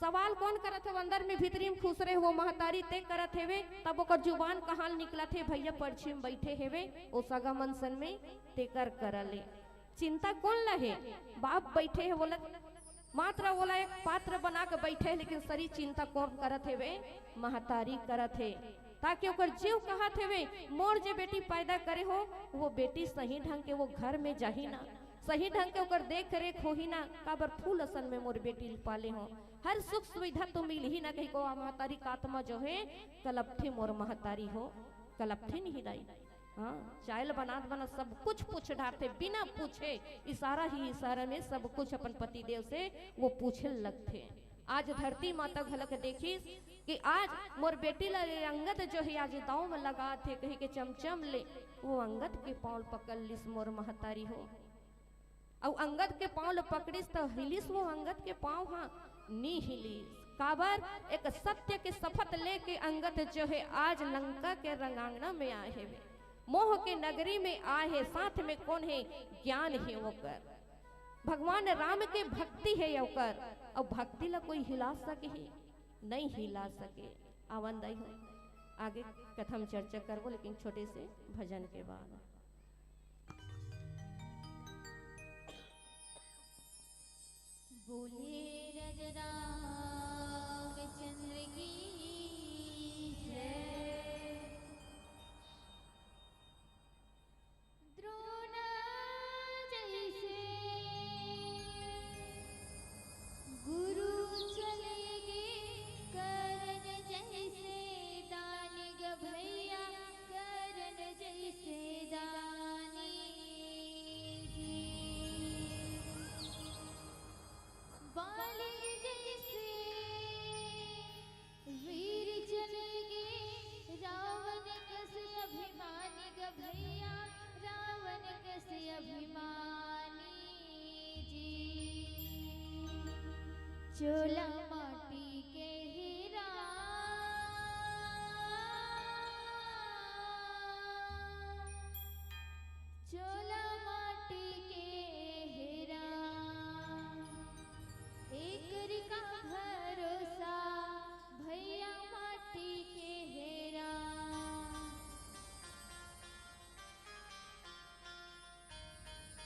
सवाल कोन करत हे? अंदर में भीतरी में खुश रहे, वो महतारी ते करत हेवे। तब ओकर जुबान कहाँ ले निकलत हे? भैया पड़छी में बैठे हेवे, ओ सगा मन सन में, तेकर करा ले। चिंता कोन ला हे? बाप बैठे हे, बोला मात्र ओला एक पात्र बना के बैठे हे, लेकिन सरी चिंता कोन करत हेवे? महतारी करत हे। ताकि ओकर जीव कहत हेवे, "मोर जे बेटी पैदा करे हो, वो बेटी सही ढंग के वो घर में जाही ना, सही ढंग के ओकर देख रेख होही ना, काबर फूल असन में मोर बेटी ल पाले हो, हर सुख सुविधा तो मिलही ना," कही को आ महतारी का आत्मा जो हे कलपथे, मोर महतारी हो, कलपथे नहीं दाई। हाँ, चायल बनात बनात सब कुछ पूछ डारथे, बिना पूछे इशारा ही इशारा में सब कुछ अपन पतिदेव से वो पूछे लगथे। आज धरती माता घलक देखिस कि आज मोर बेटी ला ये अंगद जो हे आज दाव में लगात हे कही के चमचम ले वो अंगद के पाँव पकड़ लिस मोर महतारी हो। अउ अंगद के पाँव ल पकड़िस त हिलिस वो अंगद के पाँव हा? नी हिलिस। काबर? एक सत्य के शपथ लेके अंगद जो हे आज लंका के रणांगना में आए हेवे, मोह के नगरी में आए हे, साथ में कोन हे? ज्ञान हे ओकर, भगवान राम के भक्ति हे ओकर, अउ भक्ति ला कोई हिला सके हे? नहीं हिला सके। आवन दाई हो, आगे कथा में चर्चा करबो, लेकिन छोटे से भजन के बाद। बोले राजा रामचंद्र की जय। चोला माटी के हीरा, चोला माटी के हीरा, एकर का भरोसा भैया माटी के हीरा।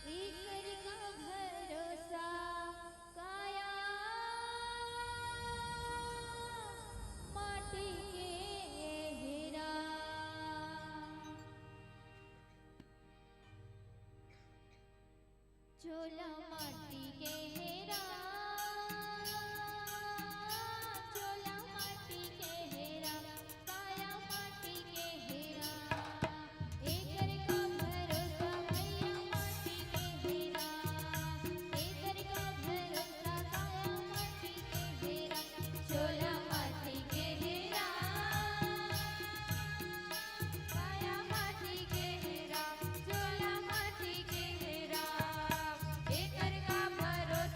एकर का भरोसा काया माटी के हीरा। चोला माटी के हीरा, चोला माटी के हीरा, काया माटी के हीरा। एकर का भरोसा भैया माटी के हीरा, एकर का भरोसा काया माटी के हीरा। चोला माटी के हीरा, काया माटी के हीरा, चोला माटी के हीरा। एकर का भरोसा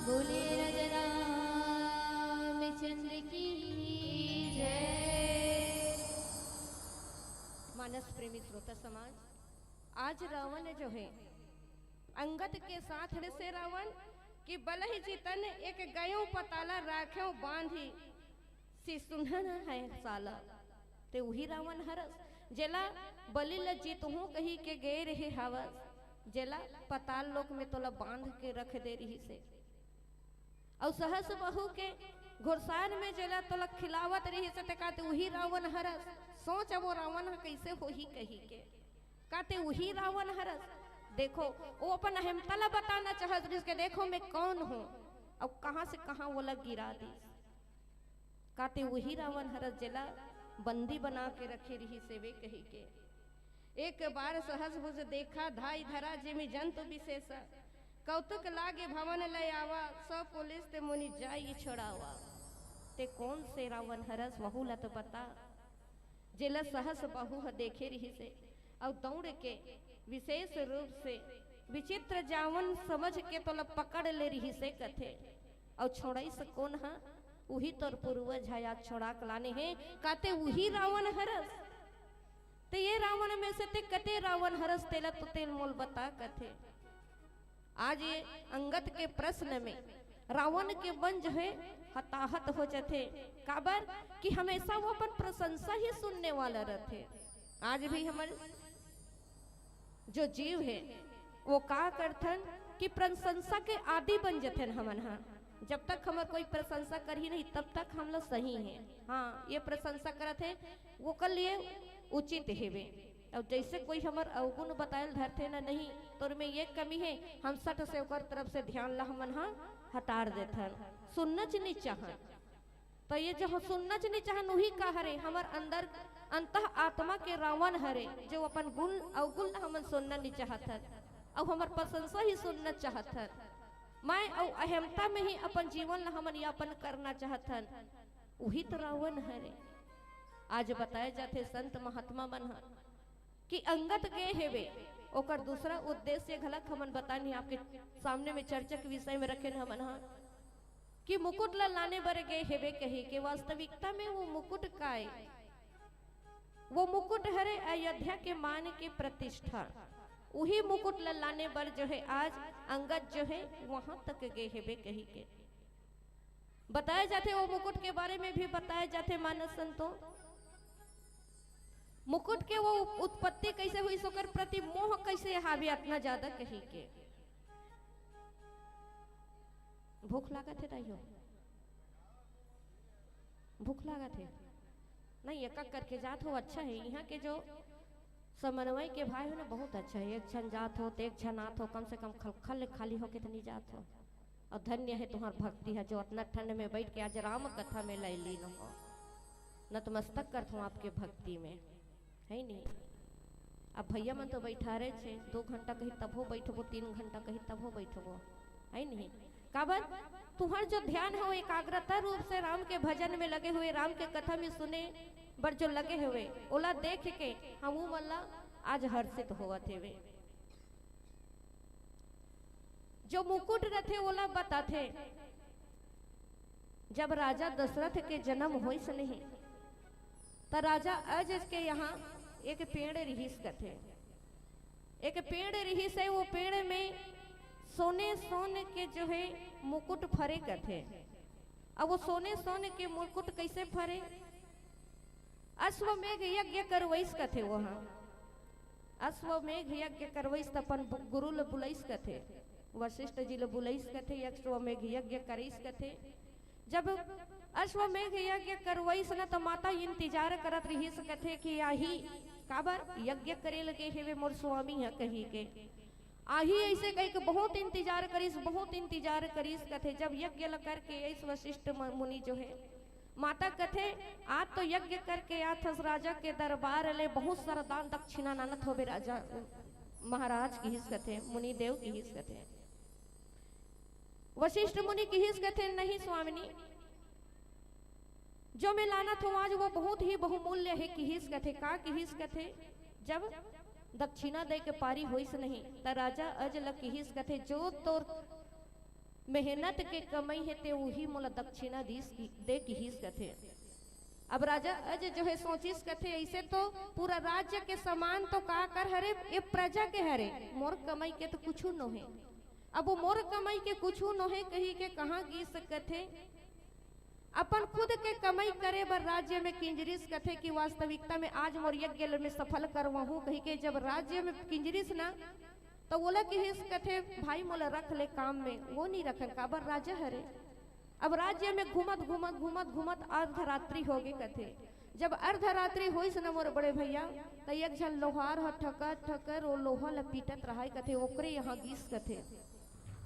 बोले राजा रामचंद्र की जय। मानस प्रेमी श्रोता समाज, आज रावण जो है अंगद के साथ में से रावण कि बलहि जितन एक गयो पताला राखेव बांधी, सिसुनन है साला। ते उही रावण हरस जेला बलि ल जीतहूं कहि के गे रहे हवस, जेला पताल लोक में तोला बांध के रख दे रिहिसे। अउ सहस बहू के घुड़सार में जेला तोला खिलावत रिहिसे, ते का ते उही रावण हरस। सोच, अब वो रावण ह कइसे होही कहि के। का ते उही रावण हरस? देखो, वो अपन अहमता ला बताना चाहत रिहिस के, देखो मैं कौन हूं, अउ कहां से कहां वोला गिरा दिस। का ते उही रावण हरस जेला बंदी बना के रखे रिहिसे वे कहि के। एक बार सहस भुज देखा धाई धरा जिमि जंतु विशेष। कौतुक लागे भवन लय आवा, सो पुलिस ते मुनि जाई छोड़ावा। ते कौन से रावण हरस वहू ला तो बता, जेला सहस बहू ह देखे रिहिसे अउ दौड़ के विशेष रूप से विचित्र जावन समझ के तोला पकड़ ले रिहिसे कथे। अउ छोड़ाइस कोन ह? उही तोर पूर्वज ह आज छोड़ा के लाने हे। का ते उही रावण हरस? ते ये रावण में से ते कते रावण हरस, तेला तो तेल मोल बता कथे। आज ये अंगद के प्रश्न में रावण के मन जो है हताहत हो जाथे। काबर कि हमेशा वो अपन प्रशंसा ही सुनने वाला रहथे। आज भी हमर जो जीव है वो का करथन कि प्रशंसा के आदी बन जथन हमन हा। जब तक हमर कोई प्रशंसा करही नहीं तब तक हम लोग सही हैं। हाँ, ये प्रशंसा करत है वो कर लिए उचित हेवे। अब जैसे कोई हमर अवगुण बतायल धरथे ना, नहीं, तोर में ये कमी है, हम सट से ओकर तरफ से ध्यान ला हमन हा हटार देथन, सुनना च नहीं चाहन। तो ये जो हम सुनना च नहीं चाहन, वही का हरे, हमर अंदर अंतः आत्मा के रावण हरे, जो अपन गुण अवगुण ला हमन सुनना नहीं चाहत हन, अउ हमर प्रशंसा ही सुनना चाहत हन। मैं अउ अहमता में ही अपन जीवन ला हमन यापन करना चाहत हन, वही तो रावण हरे। आज बताए जाथे संत महात्मा मन ह कि अंगद गे हेवे, ओकर दूसरा उद्देश्य घलक हमन बतानी आपके सामने में चर्चा के विषय में रखे हमन ह कि मुकुट ला लाने बर गे हेवे कही के। वास्तविकता में वो मुकुट काय? वो मुकुट हरे अयोध्या के मान के प्रतिष्ठा। उही मुकुट ला लाने बर जो है आज अंगद जो है वहां तक गे हेवे कही के। बताए जाथे, वो मुकुट के बारे में भी बताए जाथे, मानस संतो। मुकुट के वो उत्पत्ति कैसे हुई, ओकर प्रति मोह कैसे हावी अतना ज्यादा कही के। भूख लागत हे दाई हो? भूख लागत हे? नहीं, एक एक करके जात हो, अच्छा है। यहाँ के जो समन्वय के भाई हो ना, बहुत अच्छा है। एक क्षण जात हो तो एक क्षण आत हो, कम से कम खल खल खाली हो कितनी जात हो। और धन्य है तुम्हार भक्ति है, जो अतना ठंड में बैठ के आज राम कथा में लय लीन हो। नतमस्तक करत हूँ आपके भक्ति में, है नहीं? अब भैया मन तो बैठारे छे, दो घंटा कही तभो बैठबो, तीन घंटा कही तभो बैठबो, है नहीं? काबर? तुहर जो ध्यान हो एकाग्रता रूप से राम के भजन में लगे हुए, राम के कथा में सुने बर जो लगे हुए, ओला देख के हमू मन ला आज हर्षित होवत हेवे। जो मुकुट रथे ओला बताथे। जब राजा दशरथ के जन्म होइस नहीं, त राजा अज के यहाँ एक पेड़ रिहिस कथे। एक पेड़ रिहिस है, वो पेड़ में सोने सोन के जो है मुकुट फरे कथे। अब वो सोने सोन के मुकुट कैसे फरे? अश्वमेघ यज्ञ करवइस कथे वो हा। अश्वमेघ यज्ञ करवइस त अपन बु-, गुरु ल बुलइस कथे, वशिष्ठ जी ल बुलइस कथे, अश्वमेघ यज्ञ करइस कथे। जब अश्वमेघ यज्ञ करवइस न, त माता इंतजार करत रिहिस कथे कि आही, काबर यज्ञ करे लगे हेवे मोर स्वामी ह कही के। आही ऐसे कह के बहुत इंतजार करिस, बहुत इंतजार करिस कथे। जब यज्ञ ल करके अइस वशिष्ठ म-, मुनि जो है, माता कथे, "आज तो यज्ञ करके आथस राजा के दरबार ले, बहुत सारा दान दक्षिणा लानत होबे राजा, महाराज," किहिस कथे, मुनि देव किहिस कथे। वशिष्ठ मुनि किहिस कथे, "नहीं स्वामिनी, जो मैं लानत हूँ आज वो बहुत ही बहुमूल्य है," किहिस कथे। का किहिस कथे? जब दक्षिणा दे के पारी होइस नहीं, त राजा अज ल किहिस कथे, "जो तोर मेहनत के कमई हे, ते उही मोला दक्षिणा दीस कि-, दे किहिस कथे। अब राजा अज जो हे सोचिस कथे, "ऐसे तो पूरा राज्य के समान तो का कर हरे, ये प्रजा के हरे, मोर कमई के तो कुछु नोहे।" अब वो मोर कमई के कुछु नोहे कहिके कहाँ गीस कथे, अपन खुद के कमई करे बर राज्य में किंजरिस कथे कि वास्तविकता में आज मोर यज्ञ ल में सफल करवाहूं कहिके जब राज्य में किंजरिस ना, त ओला किहिस कथे, "भाई मोला रख ले काम में।" वो नी रखन, काबर राजा हरे। अब राज्य में घूमत, घूमत, घूमत, घूमत अर्धरात्रि होगे कथे। जब अर्धरात्रि होइस न मोर बड़े भैया, त एक झन लोहार ह ठकर, ठकर ओ लोहा ल पीटत रहाय कथे, ओकरे यहाँ गीस कथे।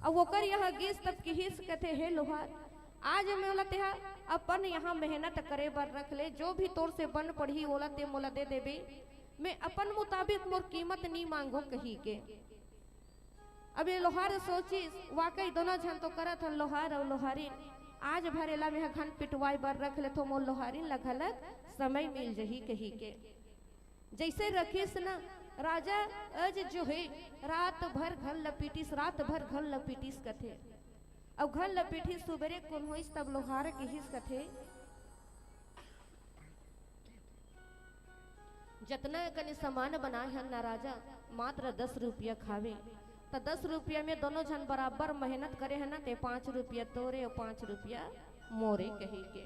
अब ओकर यहाँ गीस तब किहिस कथे, "हे लोहार, आज मोला तेहा अपन यहाँ मेहनत करे बर रख ले, जो भी तोर से बन पड़ही ओला ते मोला दे देबे, मैं अपन मुताबिक मोर कीमत नी मांगो" कहिके। अब ये लोहार सोचिस, "वाकई दोनों झन तो करत हन लोहार अउ लोहारिन, आज भर एला मेंह घन पिटवाए बर रख लेथो, मोर लोहारिन ला घलक समय मिल जही" कहिके। जैसे रखिस ना, राजा अज जो हे रात भर घन ल पीटिस, रात भर घन ल पीटिस कथे। अउ घन ल पीटिस, सुबेरे कुन होइस तब लोहार किहिस कथे, "जतना कने सामान बनाए हन ना राजा, मात्र दस रुपया खावे, त दस रुपया में दोनों झन बराबर मेहनत करे हन ना, ते पाँच रुपया तोरे अउ पाँच रुपया मोरे" कहिके।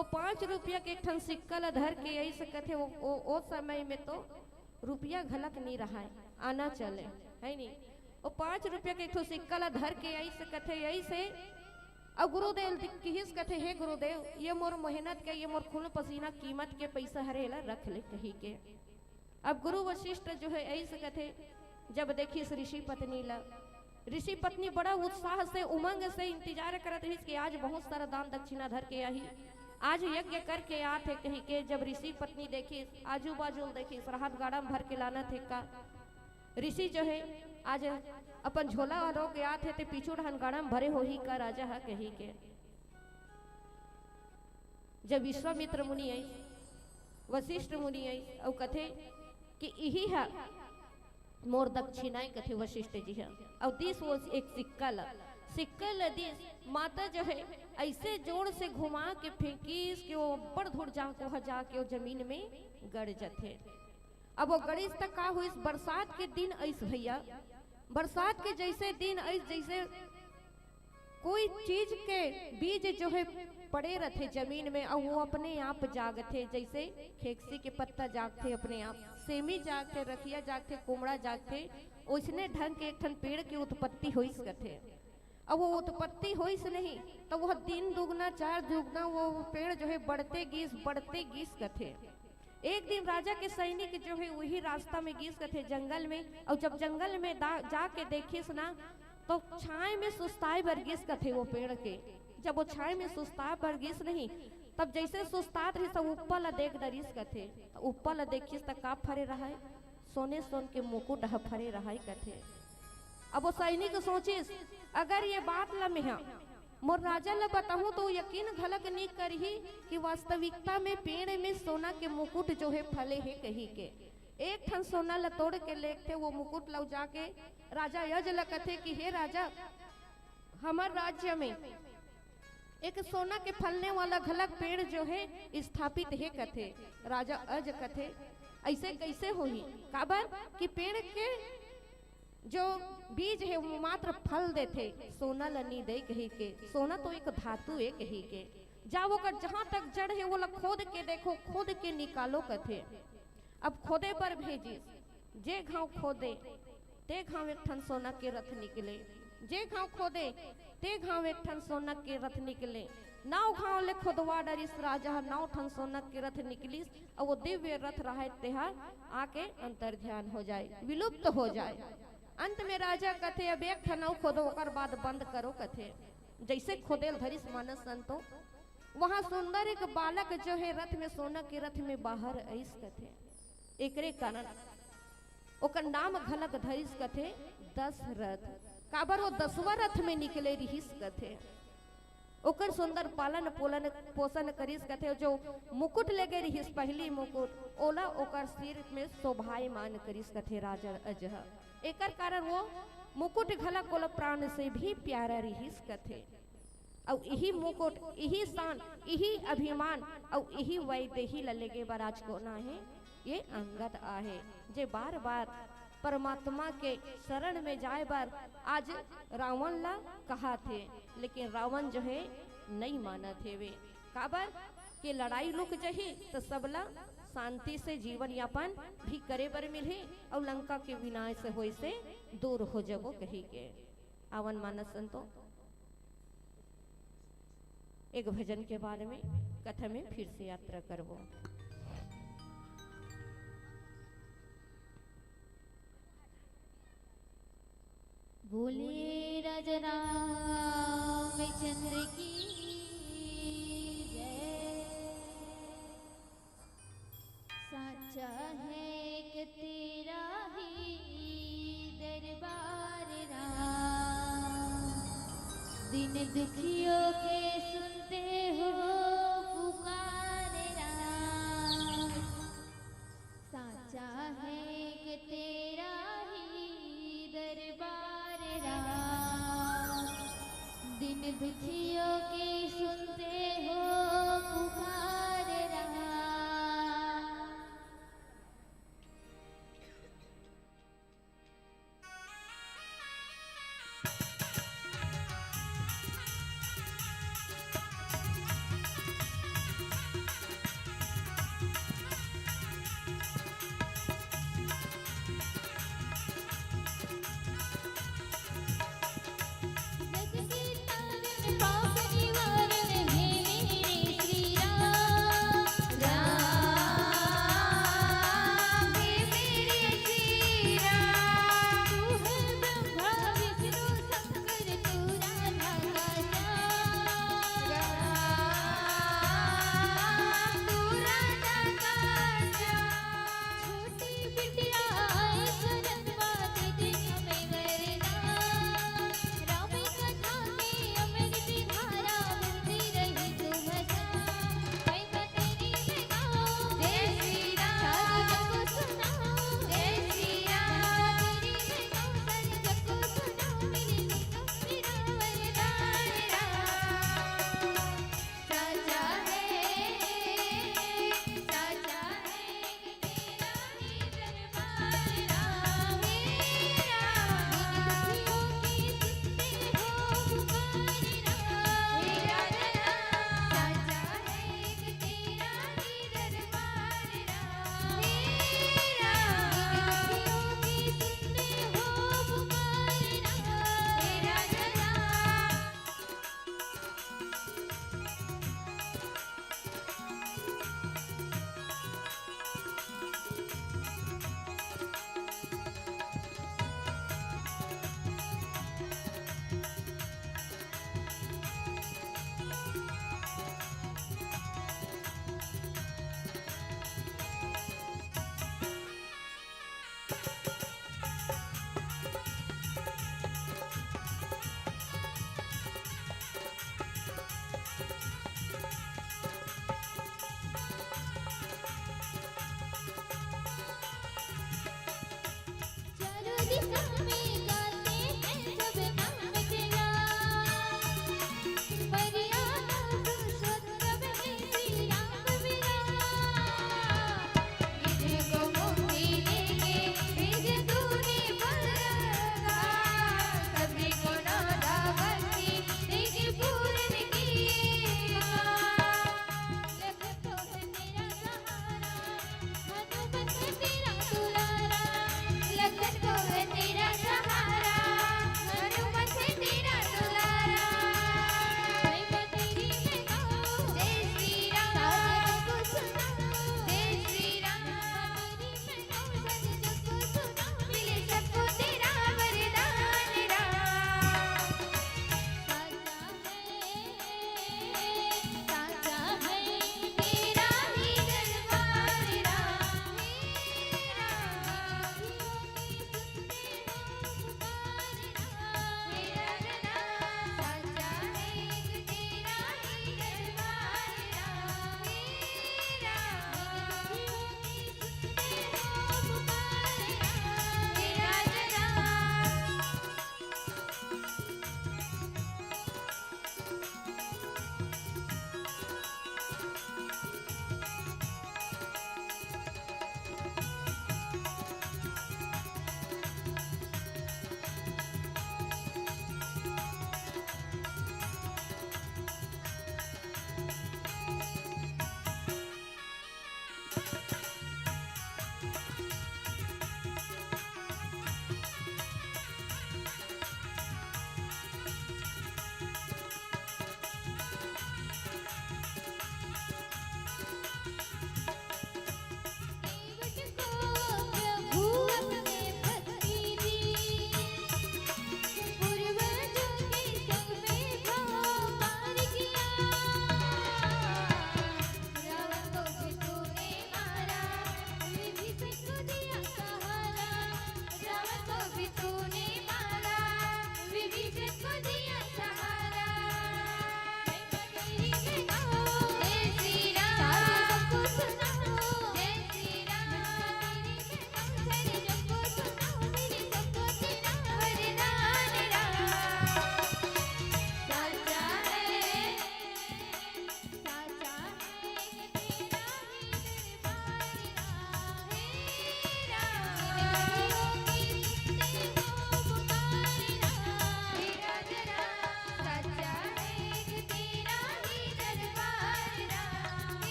ओ पाँच रुपया के एक ठन सिक्का ल धर के अइस कथे, ओ, ओ, ओ समय में तो रुपया घलक नी रहाय, आना चले, है नी? ओ पाँच रुपया के एक ठो सिक्का ल धर के अइस कथे, अइसे, अउ गुरुदेव दि-, किहिस कथे, "हे गुरुदेव, ये मोर मेहनत के, ये मोर खून पसीना कीमत के पइसा हरे, एला रख ले" कहिके। अब गुरु वशिष्ठ जो हे अइस कथे, जब देखिस ऋषि पत्नी ला, ऋषि पत्नी बड़ा उत्साह से, उमंग से इंतजार करत रहिस कि आज बहुत सारा दान दक्षिणा धर के आही, आज यज्ञ करके आत हे कहिके। जब ऋषि पत्नी देखिस, आजू बाजू ल देखिस, राहत गाड़ा म भर के लानत हे का, ऋषि जो हे आज अपन झोला रोक के आत हे, ते पीछू डहन गाड़ा म भरे होही का राजा ह कहिके। जब विश्वामित्र मुनि आइस, वशिष्ठ मुनि आइस, अउ कथे कि इही ह मोर दक्षिणा ए, कथे वशिष्ठ जी ह। अउ दिस वो एक सिक्का ल, सिक्का ल दिस, माता जो हे अइसे जोर से घुमा के फेंकिस कि वो बड़ धूर जांको ह जाके वो जमीन में गड़ जथे। अब वो गड़िस त का होइस, बरसात के दिन अइस भैया, बरसात के जैसे दिन अइस, जैसे कोई चीज के बीज जो हे पड़े रथे जमीन में, अउ वो अपने आप जागथे, जैसे खेकसी के पत्ता जागथे अपने आप, सेमी जागथे, रखिया जागथे, कुमड़ा जागथे, ओइसने ढंग के एक ठन पेड़ के उत्पत्ति होइस कथे। अब वो उत्पत्ति होइस नहीं, त वो दिन दुगना, चार दुगना वो पेड़ जो हे बढ़ते गीस, बढ़ते गीस कथे। एक दिन राजा के सैनिक जो हे उही रास्ता में गीस कथे जंगल में, अउ जब जंगल में दा-, जाके देखिस ना, तो छांय में सुस्ताए बर गीस कथे वो पेड़ के। जब वो छांय में सुस्ताए बर गीस नहीं, तब जैसे सुस्तात रहिस, त ऊपर ला देख डरिस कथे। त ऊपर ला देखिस त का फरे रहय, सोने सोन के मुकुट ह फरे रहय कथे। अब वो सैनिक सोचिस, "अगर ये बात ला मेहा मोर राजा ल बताहूं तो यकीन घलक नी करही कि वास्तविकता में पेड़ में सोना के मुकुट जो हे फले हे" कहिके। एक ठन सोना ल तोड़ के लेगथे, वो मुकुट ल जाके राजा अज ल कथे कि "हे राजा, हमर राज्य में एक सोना के फलने वाला घलक पेड़ जो हे स्थापित हे" कथे। राजा अज कथे, "ऐसे कैसे होही? काबर कि पेड़ के जो बीज हे वो मात्र फल देथे, सोना ल नी दे" कहिके। सोना तो एक धातु ए कहिके। "जा ओकर जहां तक जड़ हे, ओला खोद के देखो, खोद के निकालो" कथे। अब खोदे बर भेजिस, जे घांव खोदे, ते घांव एक ठन सोना के रथ निकले, जे घांव खोदे, ते घांव एक ठन सोना के रथ निकले। नौ घांव ले खोदवा डरिस राजा ह, नौ ठन सोना के रथ निकलिस, अउ वो दिव्य रथ रहय, तेहा आके अंतर ध्यान हो जाए, विलुप्त हो जाए। अंत में राजा कथे, "अब एक ठन अउ खोदो, ओकर बाद बंद करो" कथे। जैसे खोदे ल धरिस मानस संतो, वहां सुंदर एक बालक जो हे रथ में, सोना के रथ में बाहर अइस कथे। एकरे कारण ओकर नाम घलक धरिस कथे दशरथ, काबर वो दसवां रथ में निकले रिहिस कथे। ओकर सुंदर पालन पोलन पोषण करिस कथे। जो मुकुट लेगे रिहिस, पहली मुकुट, ओला ओकर सिर में शोभायमान करिस कथे राजा अज ह। एकर कारण वो मुकुट घला कोला प्राण से भी प्यारा रिहिस कथे। अउ इही मुकुट, इही शान, इही अभिमान, अउ इही वैदेही ल लेगे बर आज कोन आहे? ये अंगद आहे, जे बार-बार परमात्मा के शरण में जाए बर आज रावण ला कहाथे, लेकिन रावण जो हे नइ मानत हेवे। काबर के लड़ाई रुक जही त सबला शांति से जीवन यापन भी करे बर मिलही अउ लंका के विनाश होए से दूर हो जबो कही के। आवन मानस संतो, एक भजन के बाद में कथा में फिर से यात्रा करबो। बोले राजा रामचंद्र की जय। साचा है कि तेरा ही दरबार राम, दिन दुखियों के सुनते हो पुकार राम। साचा है कि तेरा ही दरबार राम, दिन दुखियों के सुनते हो पुकार राम।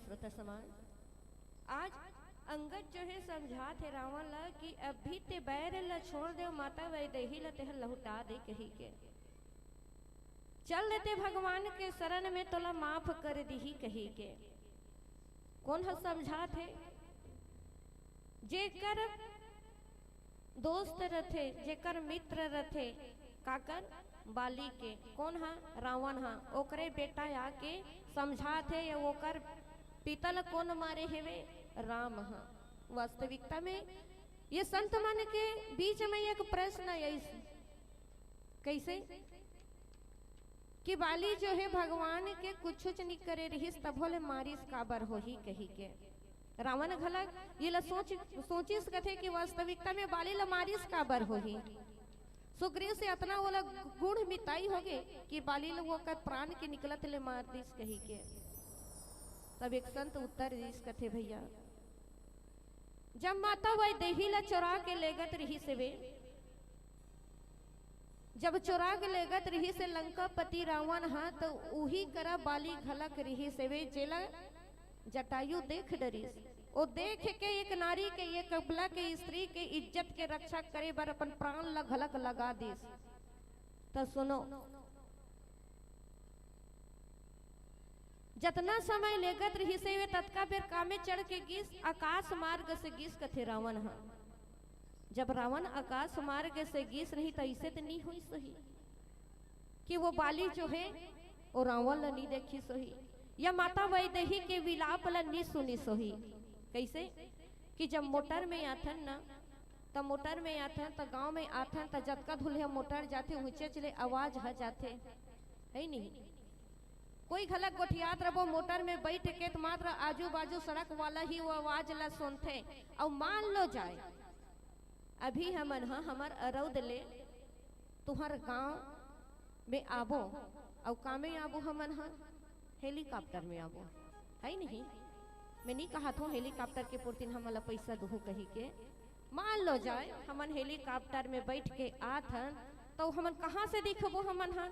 श्रोता समाज, आज अंगद जो हे समझात हे रावण ला कि अभी ते बैर ला छोड़ दे, माता वैदेही ला तेहर लहुटा दे कही के। चल देते भगवान के शरण में, तोला माफ कर दिही कही के। कोन ह समझात हे? जेकर दोस्त रथे, जेकर मित्र रथे, काकर? बाली के। कोन ह? रावण ह। ओकरे बेटा आके समझात हे, ये ओकर पिता ल कोन मारे हेवे? राम ह। वास्तविकता में ये संत मन के बीच में एक प्रश्न आइस। कइसे? कि बाली जो हे भगवान के कुछुच नइ करे रिहिस, तभो ले मारिस काबर होही कही के। रावण घलक ये ला सोच, सोचिस कथे कि वास्तविकता में बाली ला मारिस काबर होही। सुग्रीव से अतना ओला गुण मिताई होगे कि बाली ला ओकर प्राण के निकलत ले मार दिस कही के। तब एक संत उत्तर दिस कथे, भैया, जब माता वैदेही ला चोरा के लेगत रिहिस हेवे, जब चोरा के लेगत रिहिस हे लंकापति रावण ह, त उही करा बाली घलक रिहिस हेवे, जेला जटायु देख डरिस। ओ देख के एक नारी के, एक अबला के, स्त्री के इज्जत के रक्षा करे बर अपन प्राण ला घलक लगा दिस। त सुनो, जतना समय लेगत रिहिस हे, ततका बेर कामे चढ़ के गिस, आकाश मार्ग से गिस कथे रावण ह। जब रावण आकाश मार्ग से गिस नहीं, त अइसे त नी होइस होही कि वो बाली जो हे, वो रावण ला नी देखिस होही, या माता वैदेही के विलाप ला नी सुनिस होही। कइसे? कि जब मोटर में आथन ना, त मोटर में आथन, त गांव में आथन, त जतका धुलिया मोटर जाथे, ऊंचे चले आवाज ह जाथे, हे नहीं? कोई घलक गोठियात रबो मोटर में बैठ के, त मात्र आजू बाजू सड़क वाला ही वो आवाज ला सुनथे। अउ मान लो जाए, अभी हमन ह, हमर अरौद ले तुहर गांव में आबो, अउ का में आबो हमन ह? हेलीकॉप्टर में आबो, हे नहीं? मैं नी कहत हूँ हेलीकॉप्टर के पुरतिन हमन ला पैसा दुहू कही के। मान लो जाए, हमन हेलीकॉप्टर में बैठ के आत हन, तो हमन कहाँ से देखबो? हमन ह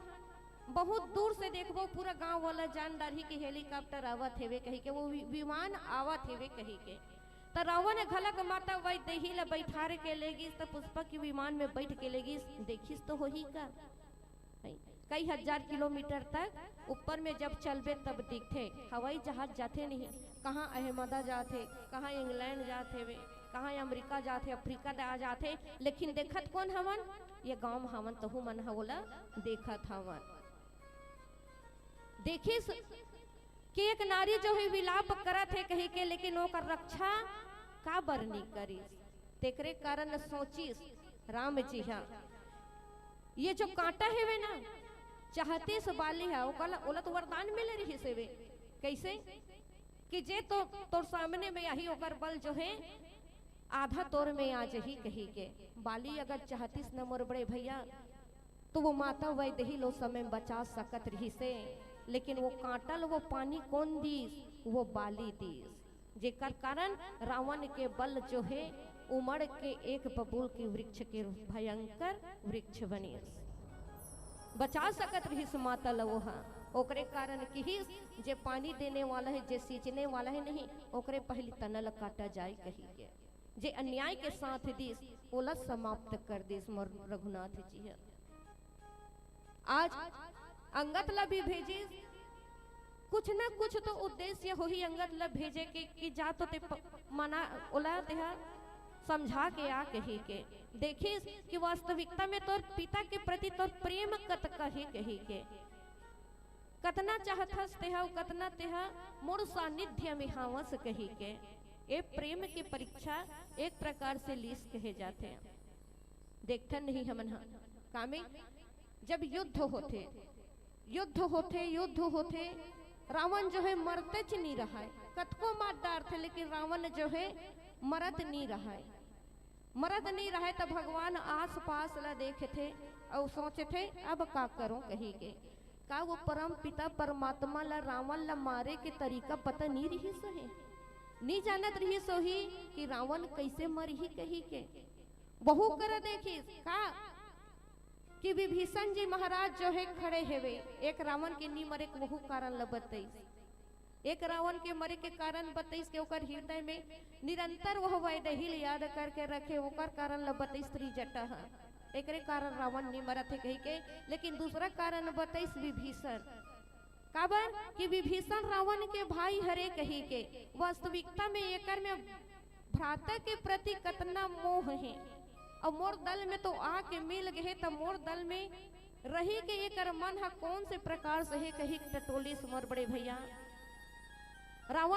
बहुत दूर से देखबो, पूरा गांव वाला जान डारही कि हेलीकॉप्टर आवत हेवे कही के, वो वि-, विमान आवत हेवे कही के। त रावण घलक माता वैदेही ला बैठार के ले गिस, त पुष्पक के विमान में बैठ के ले गिस, देखिस तो होही का? नहीं। कई हजार किलोमीटर तक ऊपर में जब चलबे तब दिखथे। हवाई जहाज जाथे नहीं, कहाँ अहमदा जाथे, कहाँ इंग्लैंड जाथे वे, कहाँ अमेरिका जाथे, अफ्रीका दा जाथे, लेकिन देखत कोन हवन? ये गांव में हवन, तहू मन ह ओला देखत हवन। देखिस कि एक नारी जो हे विलाप करत हे कही के, लेकिन ओकर रक्षा काबर नी करिस? तेकरे कारण सोचिस राम जी ह, ये जो कांटा हेवे ना, चाहतिस बाली ह, ओकर ला, ओला तो वरदान मिले रिहिस हेवे। कइसे? कि जे तो तोर सामने में आही, ओकर बल जो हे आधा तोर में आ जही कही के। बाली अगर चाहतिस न मोर बड़े भैया, तो वो माता वैदेही ला ओ समय में बचा सकत रिहिस हे, लेकिन वो कांटा ल वो पानी कोन दिस? वो बाली दिस, जेकर कारण रावण के बल जो हे उमड़ के एक बबूल के वृक्ष के भयंकर वृक्ष बनिस। बचा सकत रिहिस माता ल वो ह, ओकरे कारण किहिस, जे पानी देने वाला हे, जे सींचने वाला हे नहीं, ओकरे पहली तना ल काटा जाए कही के। जे अन्याय के साथ दिस, ओला समाप्त कर दिस मोर रघुनाथ जी ह। आज अंगद ला भी भेजिस, कुछ न कुछ तो उद्देश्य होही अंगद ला भेजे के, कि जा तो ते प-, मना, ओला तेहा समझा के आ कही के। देखिस कि वास्तविकता में तोर पिता के प्रति तोर प्रेम कतका हे कही के, कतना चाहत हस तेहा, अउ कतना तेहा मोर सानिध्य में हावस कही के। ए प्रेम के परीक्षा एक प्रकार से लीस कहे जाथे। देखथन नहीं हमन ह, कामे जब युद्ध होथे, युद्ध होथे, युद्ध होथे, रावण जो हे मरतेच नी रहय, कतको मार डारथे, लेकिन रावण जो हे मरत नी रहय। मरत नी रहय, त भगवान आस पास ला देखथे अउ सोचथे, अब का करों कही के। का वो परम पिता परमात्मा ला, रावण ला मारे के तरीका पता नी रिहिस हे? नी जानत रिहिस होही कि रावण कइसे मरही कही के। वहू करा देखिस का कि विभीषण जी महाराज जो हे खड़े हेवे, एक रावण के नी मरे के वहू कारण ल बतइस। एक रावण के मरे के कारण बतइस के ओकर हृदय में निरंतर वह वैदेही ल याद करके रखे, ओकर कारण ल बतइस त्रिजटा ह। एकरे कारण रावण नि मरत हे कही के, लेकिन दूसरा कारण बतइस विभीषण। काबर कि विभीषण रावण के भाई हरे कही के। वास्तविकता में एकर में भ्राता के प्रति कतना मोह हे, अउ मोर दल में तो आके मिल गए हे, त मोर दल में रही के एकर मन ह कौन से प्रकार से हे कही टटोलिस मोर बड़े भैया। रावण